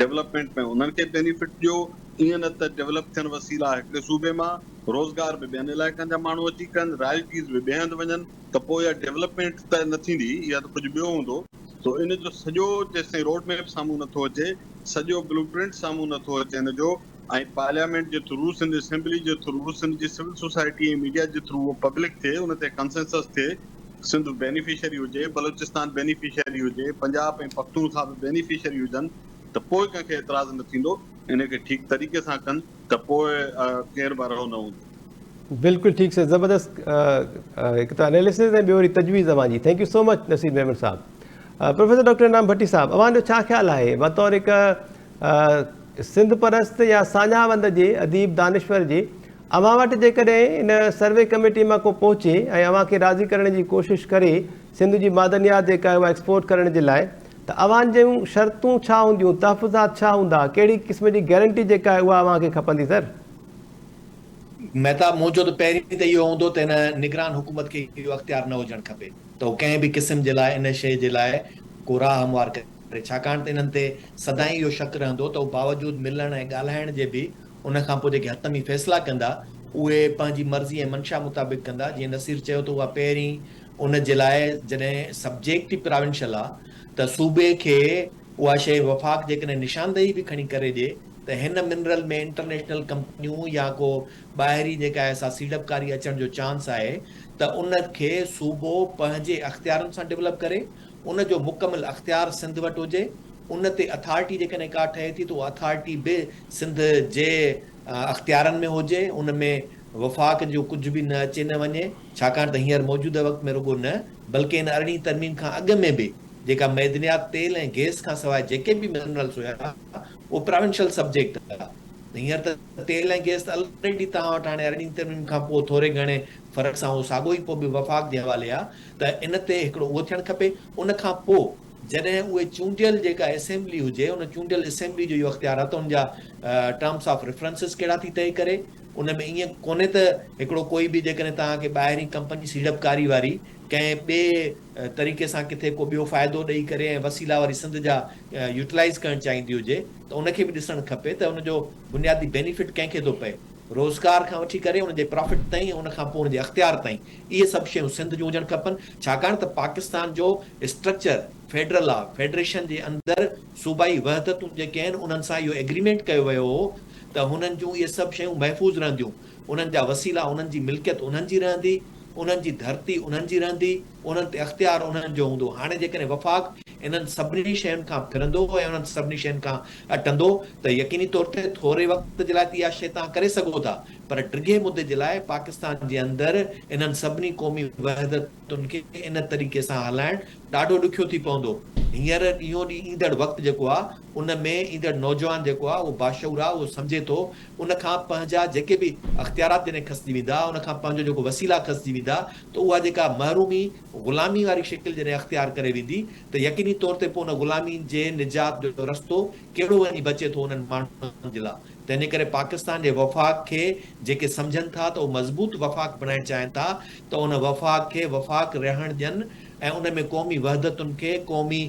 ڊولپمينٽ ۾ انهن کي بينيفٽ ڏيو ائين نه ته ڊولپ ٿين وسيلا هڪڙي صوبي مان روزگار به ٻين علائقن جا ماڻهو اچي ڪن، رائلٽيز به ٻئي هنڌ وڃن ته پوء اها ڊولپمينٽ ته نه ٿيندي، اها ته ڪجهه ٻيو هوندو. سو ان جو سڄو جيستائين روڊ ميپ سامهون نه ٿو اچي، سڄو بلو پرنٽ سامهون نه ٿو اچي ان جو ۽ پارليامينٽ جي ٿرو، سنڌ اسيمبلي جي ٿرو، سنڌ جي سول سوسائٽي ۽ ميڊيا جي ٿرو اهو پبلڪ ٿئي، ان تي ڪنسنسس ٿئي، سنڌ بينيفشري هجي، بلوچستان بينيفشري هجي، پنجاب ۽ پختونخوا به بينيفشري هجن ته پوء ڪنهن کي اعتراض نه ٿيندو. ان کي ٺيڪ طريقي سان ڪن ته پوء ڪير به ارهو نه هوندو. بلڪل ٺيڪ سر زبردست هڪ ته اناليسز ۽ ٻيو وري تجويز اوهان جي thank you so much Naseer Memon صاحب پروفيسر ڊاڪٽر انعام ڀٽي صاحب اوهان جو ڇا خيال آهي بطور هڪ سنڌ پرست يا ساڃاهه وند جي اديب دانشور جي اوهان وٽ جيڪڏهن ان سروي ڪميٽي مان ڪو پهچي ۽ اوهان کي راضي ڪرڻ جي ڪوشش ڪري سنڌ جي معدنيات جيڪا آهي اها ايڪسپورٽ ڪرڻ جي لاء ته اوهان جون شرطون ڇا هونديون، تحفظات ڇا هوندا، ڪهڙي قسم جي گئرنٽي جيڪا آهي اها اوهان کي کپندي سر؟ مهتاب، منهنجو ته پهرين ته اهو هوندو ته هن نگران حڪومت کي اهو اختيار نه هجڻ کپي ته هو ڪنهن به قسم جي لاء ان شيء جي لاء ڪو راهه هموار ڪري ڇاڪاڻ ته انهن تي سدائين اهو شڪ رهندو ته هو باوجود ملڻ ۽ ڳالهائڻ جي به ان کان پوء جيڪي حتمي فيصلا ڪندا اهي پنهنجي مرضي ۽ منشا مطابق ڪندا جيئن نصير چيو ته اها پهرين ان جي لاء جڏهن سبجيڪٽ ئي پراونشل آ ته صوبي کي اها شيء وفاق جيڪڏهن نشاندهي به کڻي ڪري ڏي ته هن منرل ۾ انٽرنيشنل ڪمپنيون يا ڪو ٻاهرين جيڪا آهي سا سيڙپڪاري اچڻ جو چانس آهي ته ان کي صوبو پنهنجي اختيارن سان ڊولپ ڪري ان جو مڪمل اختيار سنڌ وٽ هجي ان تي اٿارٽي جيڪڏهن ڪا ٺهي ٿي ته اها اٿارٽي به سنڌ جي اختيارن ۾ هجي ان ۾ وفاق جو ڪجهه به نه اچي نه وڃي، ڇاڪاڻ ته هينئر موجوده وقت ۾ رڳو نه بلڪه ان ارڙهين ترميم کان اڳ ۾ به جيڪا معدنيات تيل ۽ گئس کان سواء جيڪي به منرلس هيا اهو پراونشل سبجيڪٽ هيا. هينئر ته تيل ۽ گئس ته الريڊي توهان وٽ هاڻي ارڙهين ترميم کان پوء ٿوري گهڻي فرق سان اهو ساڳو ئي پوء به وفاق جي حوالي آ ته ان تي هڪڙو اهو ٿيڻ کپي. ان کان پوء جڏهن اهي چونڊيل جيڪا اسيمبلي هجي ان چونڊيل اسيمبلي جو اهو اختيار آ ته ان جا ٽرمس آف ريفرنسز ڪهڙا ٿي طئي ڪري. ان ۾ ائين ڪونهي ته هڪڙو ڪوئي به جيڪڏهن توهان کي ٻاهرين ڪمپني سيڙپڪاري واري ڪنهن ٻئي طريقي سان ڪٿي ڪو ٻيو فائدو ڏئي ڪري ۽ وسيلا وري سنڌ جا يوٽيلائيز ڪرڻ چاهيندي هجي ته ان کي به ڏسڻ کپي ته ان جو بنيادي بينيفٽ ڪنهن کي ٿو پئي. روزگار کان وٺي ڪري ان جي پرافٽ تائين ۽ ان کان پوء ان جي اختيار تائين اهي سڀ شيون سنڌ جون هجڻ کپن ڇاڪاڻ ته پاڪستان جو اسٽرڪچر فيڊرل آ فيڊريشن جي اندر صوبائي وحدتون جيڪي آهن انهن سان اهو ايگريمينٽ ڪيو ويو هو ته هنن جون اهي سڀ شيون محفوظ رهنديون، انهن جا وسيلا انهن جي ملڪيت انهن جي رهندي، انهن جي ڌرتي انهن جي رهندي، انهن تي اختيار انهن جو هوندو. هاڻي جيڪڏهن وفاق انهن سڀني شين کان ڦرندو ۽ انهن سڀني شين کان اٽندو ته يقيني طور تي ٿوري وقت جي لاء ته اها شيء توهان ڪري سگهو ٿا پر ڊگهي مدي جي لاء پاڪستان جي اندر انهن سڀني قومي وحدتن کي ان طريقي سان هلائڻ ڏاڍو ڏکيو ٿي پوندو. هينئر ڏينهون ڏينهن ايندڙ وقت جيڪو آ ان ۾ ايندڙ نوجوان جيڪو آ اهو باشعور آ اهو سمجهي ٿو ان کان پنهنجا جيڪي به اختيارات جڏهن کسجي ويندا ان کان پنهنجو جيڪو وسيلا کسجي ويندا ته اها جيڪا محرومي غلامي واري شڪل جڏهن اختيار ڪري ويندي ته يقيني طور تي پوء ان غلامي جي نجات جو رستو ڪهڙو وڃي بچي ٿو انهن ماڻهن جي لا تنهنجي ڪري پاڪستان جي وفاق کي جيڪي سمجهن ٿا ته اهو مضبوط وفاق بڻائڻ چاهين ٿا ته ان وفاق کي وفاق رهڻ ڏين ۽ ان ۾ قومي وحدتن کي قومي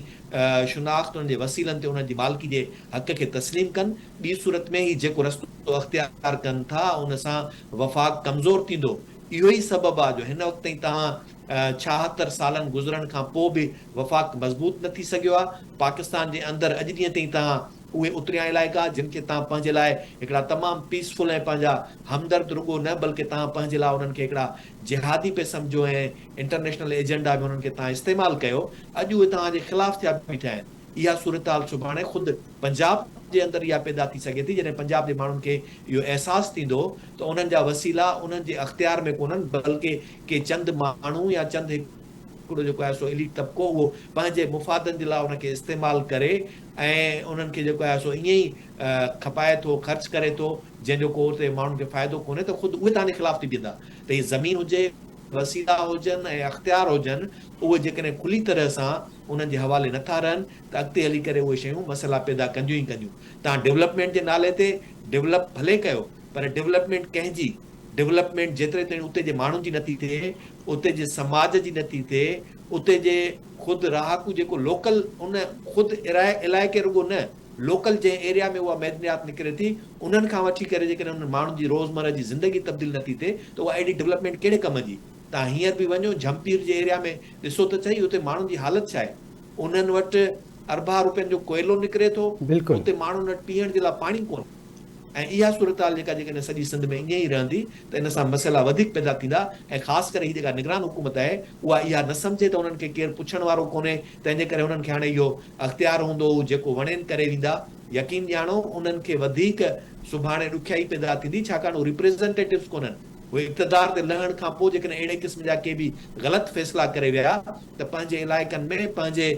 شناخت انهن جي وسيلن تي انهن جي مالڪي جي حق کي تسليم ڪن، ٻي صورت ۾ هي جيڪو رستو اختيار ڪن ٿا ان سان وفاق ڪمزور ٿيندو. اهو ئي سبب آ جو هن وقت تائين توهان 76 سالن گذرڻ کان پوء به وفاق مضبوط نه ٿي سگهيو آ. پاڪستان جي اندر اڄ ڏينهن تائين توهان اهي اتريان علائقا جن کي توهان پنهنجي لاء هڪڙا تمام پيس فل ۽ پنهنجا همدرد رڳو نه بلڪه توهان پنهنجي لاء انهن کي هڪڙا جهادي پئي سمجهو ۽ انٽرنيشنل ايجنڊا ۾ انهن کي توهان استعمال ڪيو اڄ اهي توهان جي خلاف ٿيا بيٺا آهن. اها صورتحال سڀاڻي خود پنجاب جي اندر اها پيدا ٿي سگهي ٿي جڏهن پنجاب جي ماڻهن کي اهو احساس ٿيندو ته انهن جا وسيلا انهن جي اختيار ۾ ڪونهن بلڪه ڪي چند ماڻهو يا چند هڪڙو جيڪو آهي سو اليٽ طبقو اهو پنهنجي مفادن جي لاء ان کي استعمال ڪري ۽ انهن کي جيڪو آهي سو ائين ئي کپائي ٿو خرچ ڪري ٿو جنهن جو ڪو اتي ماڻهن کي فائدو ڪونهي ته خود اهي توهان جي خلاف ٿي بيهندا ته هي زمين هجي، وسيلا هجن ۽ اختيار هجن اهي جيڪڏهن کلي طرح سان انهن جي حوالي نه ٿا رهن ته اڳتي هلي ڪري اهي شيون مسئلا پيدا ڪنديون ئي ڪنديون. توهان ڊولپمينٽ جي نالي تي ڊولپ ڀلي ڪيو پر ڊولپمينٽ ڪنهن جي؟ ڊولپمينٽ جيتري تائين اتي جي ماڻهن جي نٿي ٿئي، اتي جي سماج جي نٿي ٿئي، اتي جي خود رهاڪو جيڪو لوڪل ان خود علائقي رڳو نه لوڪل جنهن ايريا ۾ اها معدنيات نڪري ٿي انهن کان وٺي ڪري جيڪڏهن انهن ماڻهن جي روزمره جي زندگي تبديل نٿي ٿئي ته اها اهڙي ڊولپمينٽ ڪهڙي ڪم جي؟ توهان هينئر به وڃو جهمپير جي ايريا ۾ ڏسو ته سهي اتي ماڻهن جي حالت ڇا آهي؟ انهن وٽ اربها روپين جو ڪوئلو نڪري ٿو اتي ماڻهن وٽ پيئڻ جي لاء پاڻي ڪونهي. ۽ اها صورتحال جيڪا جيڪڏهن سڄي سنڌ ۾ ائين ئي رهندي ته ان سان مسئلا وڌيڪ پيدا ٿيندا ۽ خاص ڪري هي جيڪا نگران حڪومت آهي اها اها نه سمجهي ته انهن کي ڪير پڇڻ وارو ڪونهي تنهن جي ڪري انهن کي هاڻي اهو اختيار هوندو هو جيڪو وڻين ڪري ويندا يقين ڄاڻو انهن کي وڌيڪ سڀاڻي ڏکيائي پيدا ٿيندي ڇاڪاڻ هو ريپريزنٽيٽوز ڪونهن هو اقتدار تي لهڻ کان پوء جيڪڏهن اهڙي قسم جا ڪي به غلط فيصلا ڪري ويا ته پنهنجي علائقن ۾ پنهنجي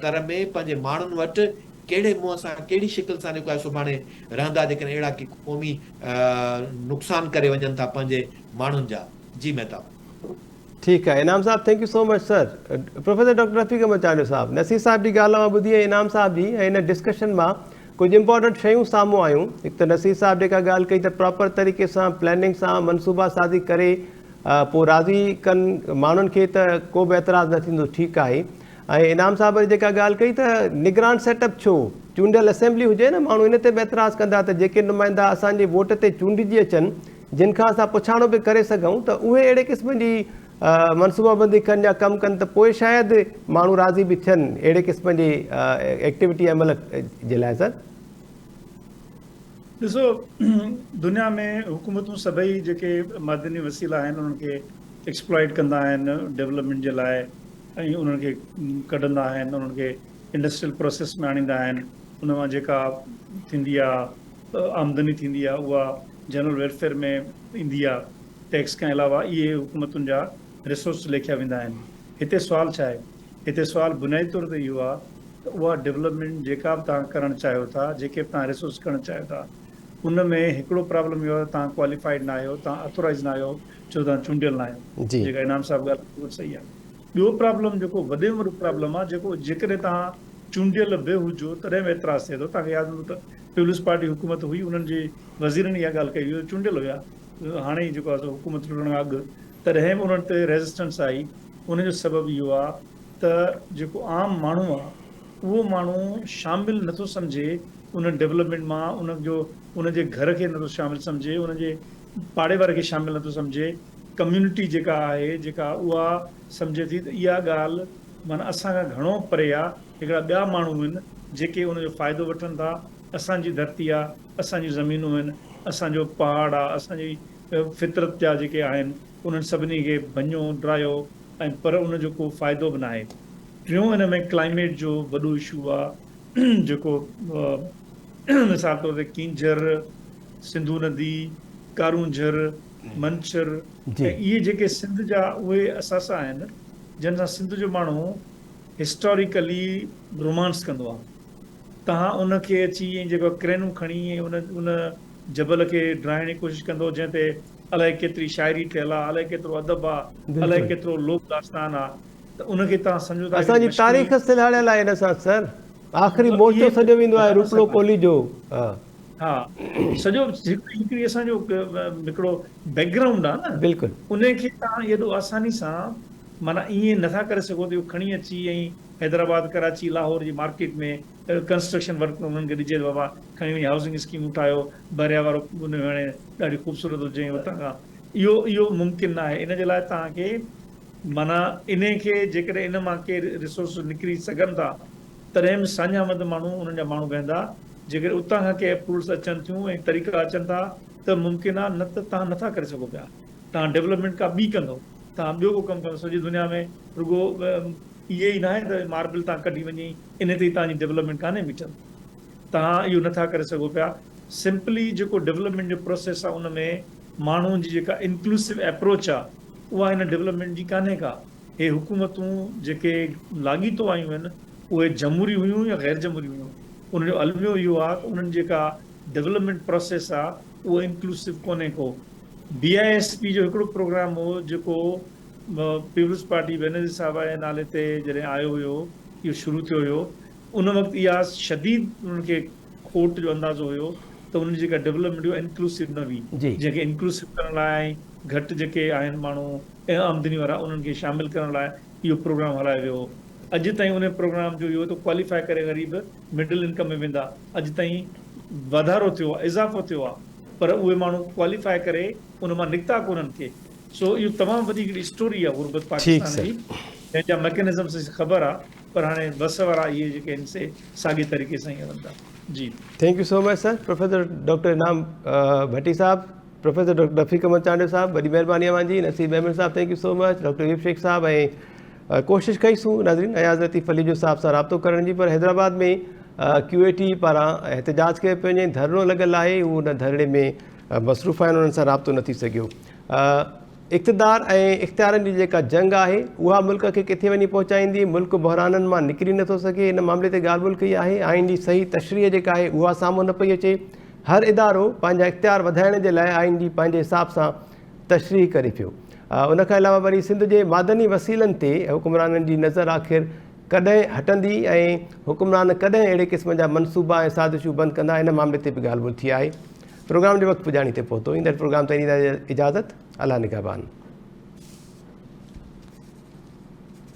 تر ۾ پنهنجي ماڻهن وٽ ڪهڙي منهن سان ڪهڙي شڪل سان جيڪو آهي سڀاڻي رهندا جيڪڏهن اهڙا ڪي قومي نقصان ڪري وڃن ٿا پنهنجي ماڻهن جا جي مهتاب. ٺيڪ آهي انعام صاحب thank you so much sir professor doctor Rafiq Ahmed Chandio صاحب نصير صاحب جي ڳالهه اوهان ٻڌي ۽ انعام صاحب جي ۽ ان ڊسڪشن مان ڪجهه امپارٽنٽ شيون سامهون آيون هڪ ته نصير صاحب جيڪا ڳالهه ڪئي ته پراپر طريقي سان پلاننگ سان منصوبا سازي ڪري پوء راضي ڪن ماڻهن کي ته ڪو به اعتراض نه ٿيندو ٺيڪ آهي ۽ انعام صاحب وري جيڪا ڳالهه ڪئي ته نگران سيٽ اپ ڇو؟ چونڊيل اسيمبلي هجي نه ماڻهو ان تي به اعتراض ڪندا ته جيڪي نمائندا اسان جي ووٽ تي چونڊجي اچن جن کان اسان پڇاڻو به ڪري سگهون ته اهي اهڙي قسم جي منصوبابندي ڪن يا ڪم ڪن ته پوء شايد ماڻهو راضي به ٿين اهڙي قسم جي ايڪٽيوٽي عمل جي لاء سر. ڏسو دنيا ۾ حڪومتون سڀئي جيڪي معدني وسيلا آهن انهن کي ايڪسپلائيٽ ڪندا آهن ڊولپمينٽ جي لاء ۽ انهن کي ڪڍندا آهن انهن کي انڊسٽريل پروسيس ۾ آڻيندا آهن ان مان جيڪا ٿيندي آهي آمدني ٿيندي آهي اها جنرل ويلفيئر ۾ ايندي آهي ٽيڪس کان علاوه اهي حڪومتن جا ريسورس ليکيا ويندا آهن هتي سوال ڇا آهي هتي سوال بنيادي طور تي اهو آهي ته اها ڊولپمينٽ جيڪا به توهان ڪرڻ چاهيو ٿا، جيڪي به توهان ريسورس ڪرڻ چاهيو ٿا، ان ۾ هڪڙو پرابلم اهو آهي ته توهان ڪواليفائيڊ نه آهيو، توهان اٿورائيز نه آهيو، ڇو ته توهان چونڊيل نه آهيو. جيڪا انعام صاحب ڳالهه ڪئي اها صحيح آهي. ٻيو پرابلم جيڪو وڏي ۾ وڏو پرابلم آهي جيڪو جيڪڏهن توهان چونڊيل به هجو تڏهن به اعتراض ٿئي ٿو. توهان کي ياد هوندو ته پيپلز پارٽي حڪومت هئي انهن جي وزيرن اها ڳالهه ڪئي هئي اهي چونڊيل هيا هاڻي ئي جيڪو آهي سو حڪومت ٽٽڻ کان اڳ تڏهن به انهن تي ريزسٽنس آئي ان جو سبب اهو آهي ته جيڪو عام ماڻهو آهي اهو ماڻهو شامل نٿو سمجهي ان ڊولپمينٽ مان ان جو ان جي گهر کي نٿو شامل سمجهي ان جي پاڙي واري کي شامل نٿو سمجهي ڪميونٽي جيڪا آهي جيڪا اها سمجهي ٿي ته اها ڳالهه معنيٰ اسان کان گهڻو پري آهي هڪڙا ٻيا ماڻهو آهن جيڪي ان جو فائدو وٺن ٿا اسان جي ڌرتي آهي اسان جون زمينون آهن اسان جو پهاڙ آهي اسان جي فطرت جا جيڪي آهن انهن سڀني کي ڀڃو ڊاهيو ۽ پر ان جو ڪو فائدو به ناهي. ٽيون ان ۾ ڪلائميٽ جو وڏو اشو آ جيڪو مثال طور تي ڪينجهر، سنڌو ندي، ڪارونجهر، منڇر ۽ اهي جيڪي سنڌ جا اهي اثاثا آهن جن سان سنڌ جو ماڻهو هسٽاريڪلي رومانس ڪندو آ. توهان ان کي اچي ۽ جيڪو ڪرينون کڻي ۽ ان ان جبل کي ڊاهڻ جي ڪوشش ڪندو جنهن تي الائي ڪيتري شاعري ٺهيل آ، الائي ڪيترو ادب آ، الائي ڪيترو لوڪ داستان آ ته ان کي توهان سمجهو ٿا اسان هڪڙي جي مشڪلي تاريخ سلهاڙيل آهي ان سان سر. آخري مطلب مورچو اهي سڏيو ويندو آهي ٻڌا نه روپلو سگهبا. ڪولهي جو. ها. ها سڄو هڪڙي هڪڙي اسان جو هڪڙو بيڪ گرائونڊ آ نه بلڪل. ان کي توهان ايڏو آساني سان معنيٰ ائين نٿا ڪري سگهو ته اهو کڻي اچي ۽ حيدرآباد ڪراچي لاهور جي مارڪيٽ ۾ ڪنسٽرڪشن ورڪ انهن کي ڏجي ته بابا کڻي وڃي هائوسنگ اسڪيمون ٺاهيو بحريا وارو ان ۾ هاڻي ڏاڍي خوبصورت هجي ۽ اتان کان اهو اهو ممڪن نه آهي ان جي لاء توهان کي معنيٰ انهي کي جيڪڏهن ان مان ڪي ريسورس نڪري سگهن ٿا تڏهن به ساڃاهه وند ماڻهو انهن جا ماڻهو ويهندا جيڪڏهن اتان کان ڪي اپروولس اچن ٿيون ۽ طريقا اچن ٿا ته ممڪن آهي نه ته توهان نٿا ڪري سگهو پيا توهان ڊولپمينٽ ڪا ٻي ڪندو توهان ٻيو ڪو ڪم ڪندو سڄي دنيا ۾ رڳو اهي ئي ناهي ته ماربل تان ڪڍي وڃي انهي تي ئي توهان جي ڊولپمينٽ ڪانهي بيٺل. توهان اهو نٿا ڪري سگهو پيا. سمپلي جيڪو ڊولپمينٽ جو پروسيس آهي ان ۾ ماڻهن جي جيڪا انڪلوسو ايپروچ آهي اها هن ڊولپمينٽ جي ڪانهي ڪا. هي حڪومتون جيڪي لاڳيتو آيون آهن اهي جمهوري هيون يا غير جمهوري هيون ان جو الميو اهو آهي ته انهن جيڪا ڊولپمينٽ پروسيس آهي اهو انڪلوسو ڪونهي ڪو. بي I S P جو هڪڙو پروگرام هو جيڪو پيپلز پارٽي بينظير صاحبه جي نالي تي جڏهن آيو هيو اهو شروع ٿيو هيو ان وقت اها شديد انهن کي کوٽ جو اندازو هيو ته انهن جي جيڪا ڊولپمينٽ هئي اها انڪلوسو نه هئي جنهن کي انڪلوسو ڪرڻ لاء ۽ گهٽ جيڪي آهن ماڻهو آمدني وارا انهن کي شامل ڪرڻ لاء اهو پروگرام هلايو ويو هو اڄ تائين ان پروگرام جو اهو ته ڪواليفائي ڪري غريب مڊل انڪم ۾ ويندا اڄ تائين واڌارو ٿيو آهي اضافو ٿيو آهي پر اهي ماڻهو ڪواليفائي ڪري ان مان نڪتا ڪونهن ڪي سو اهو تمام وڏي هڪڙي اسٽوري آهي غربت پاڪستان جي جنهن جا ميڪنزمس اسين خبر آهي پر هاڻي وس وارا اهي جيڪي آهن سي ساڳي طريقي سان ئي هلن ٿا جي. Thank you so much sir professor doctor Inam Bhatti صاحب پروفيسر ڊاڪٽر رفيق احمد چانڊيو صاحب وڏي مهرباني اوهان جي نصير ميمڻ صاحب thank you so much doctor Ayub Shaikh صاحب ۽ ڪوشش ڪئي سون ناظرين اياز لطيف پليجو صاحب سان رابطو ڪرڻ جي پر حيدرآباد ۾ ڪيو اي ٽي پاران احتجاج ڪيو پيو وڃي ڌرڻو لڳل آهي هو ان ڌرڻي ۾ مصروف آهن انهن سان رابطو نه ٿي سگهيو. اقتدار ۽ اختيارن جي جيڪا جنگ آهي اها ملڪ کي ڪٿي وڃي پهچائيندي، ملڪ بحرانن مان نڪري نٿو سگهي، ان معاملي تي ڳالهه ٻولهه ڪئي آهي، آئين جي صحيح تشريح جيڪا آهي اها سامهون نه پئي اچي، هر ادارو پنهنجا اختيار وڌائڻ جي لاء آئين جي پنهنجي حساب سان تشريح ڪري پيو. ان کان علاوه وري سنڌ جي معدني وسيلن تي حڪمرانن جي نظر آخر ڪڏهن هٽندي ۽ حڪمران ڪڏهن اهڙي قسم جا منصوبا ۽ سازشون بند ڪندا ان معاملي تي به ڳالهه ٻولهه ٿي آهي. پروگرام جو وقت پڄاڻي تي پهتو ايندڙ پروگرام تائين ڏيندا اجازت الله نگهبان.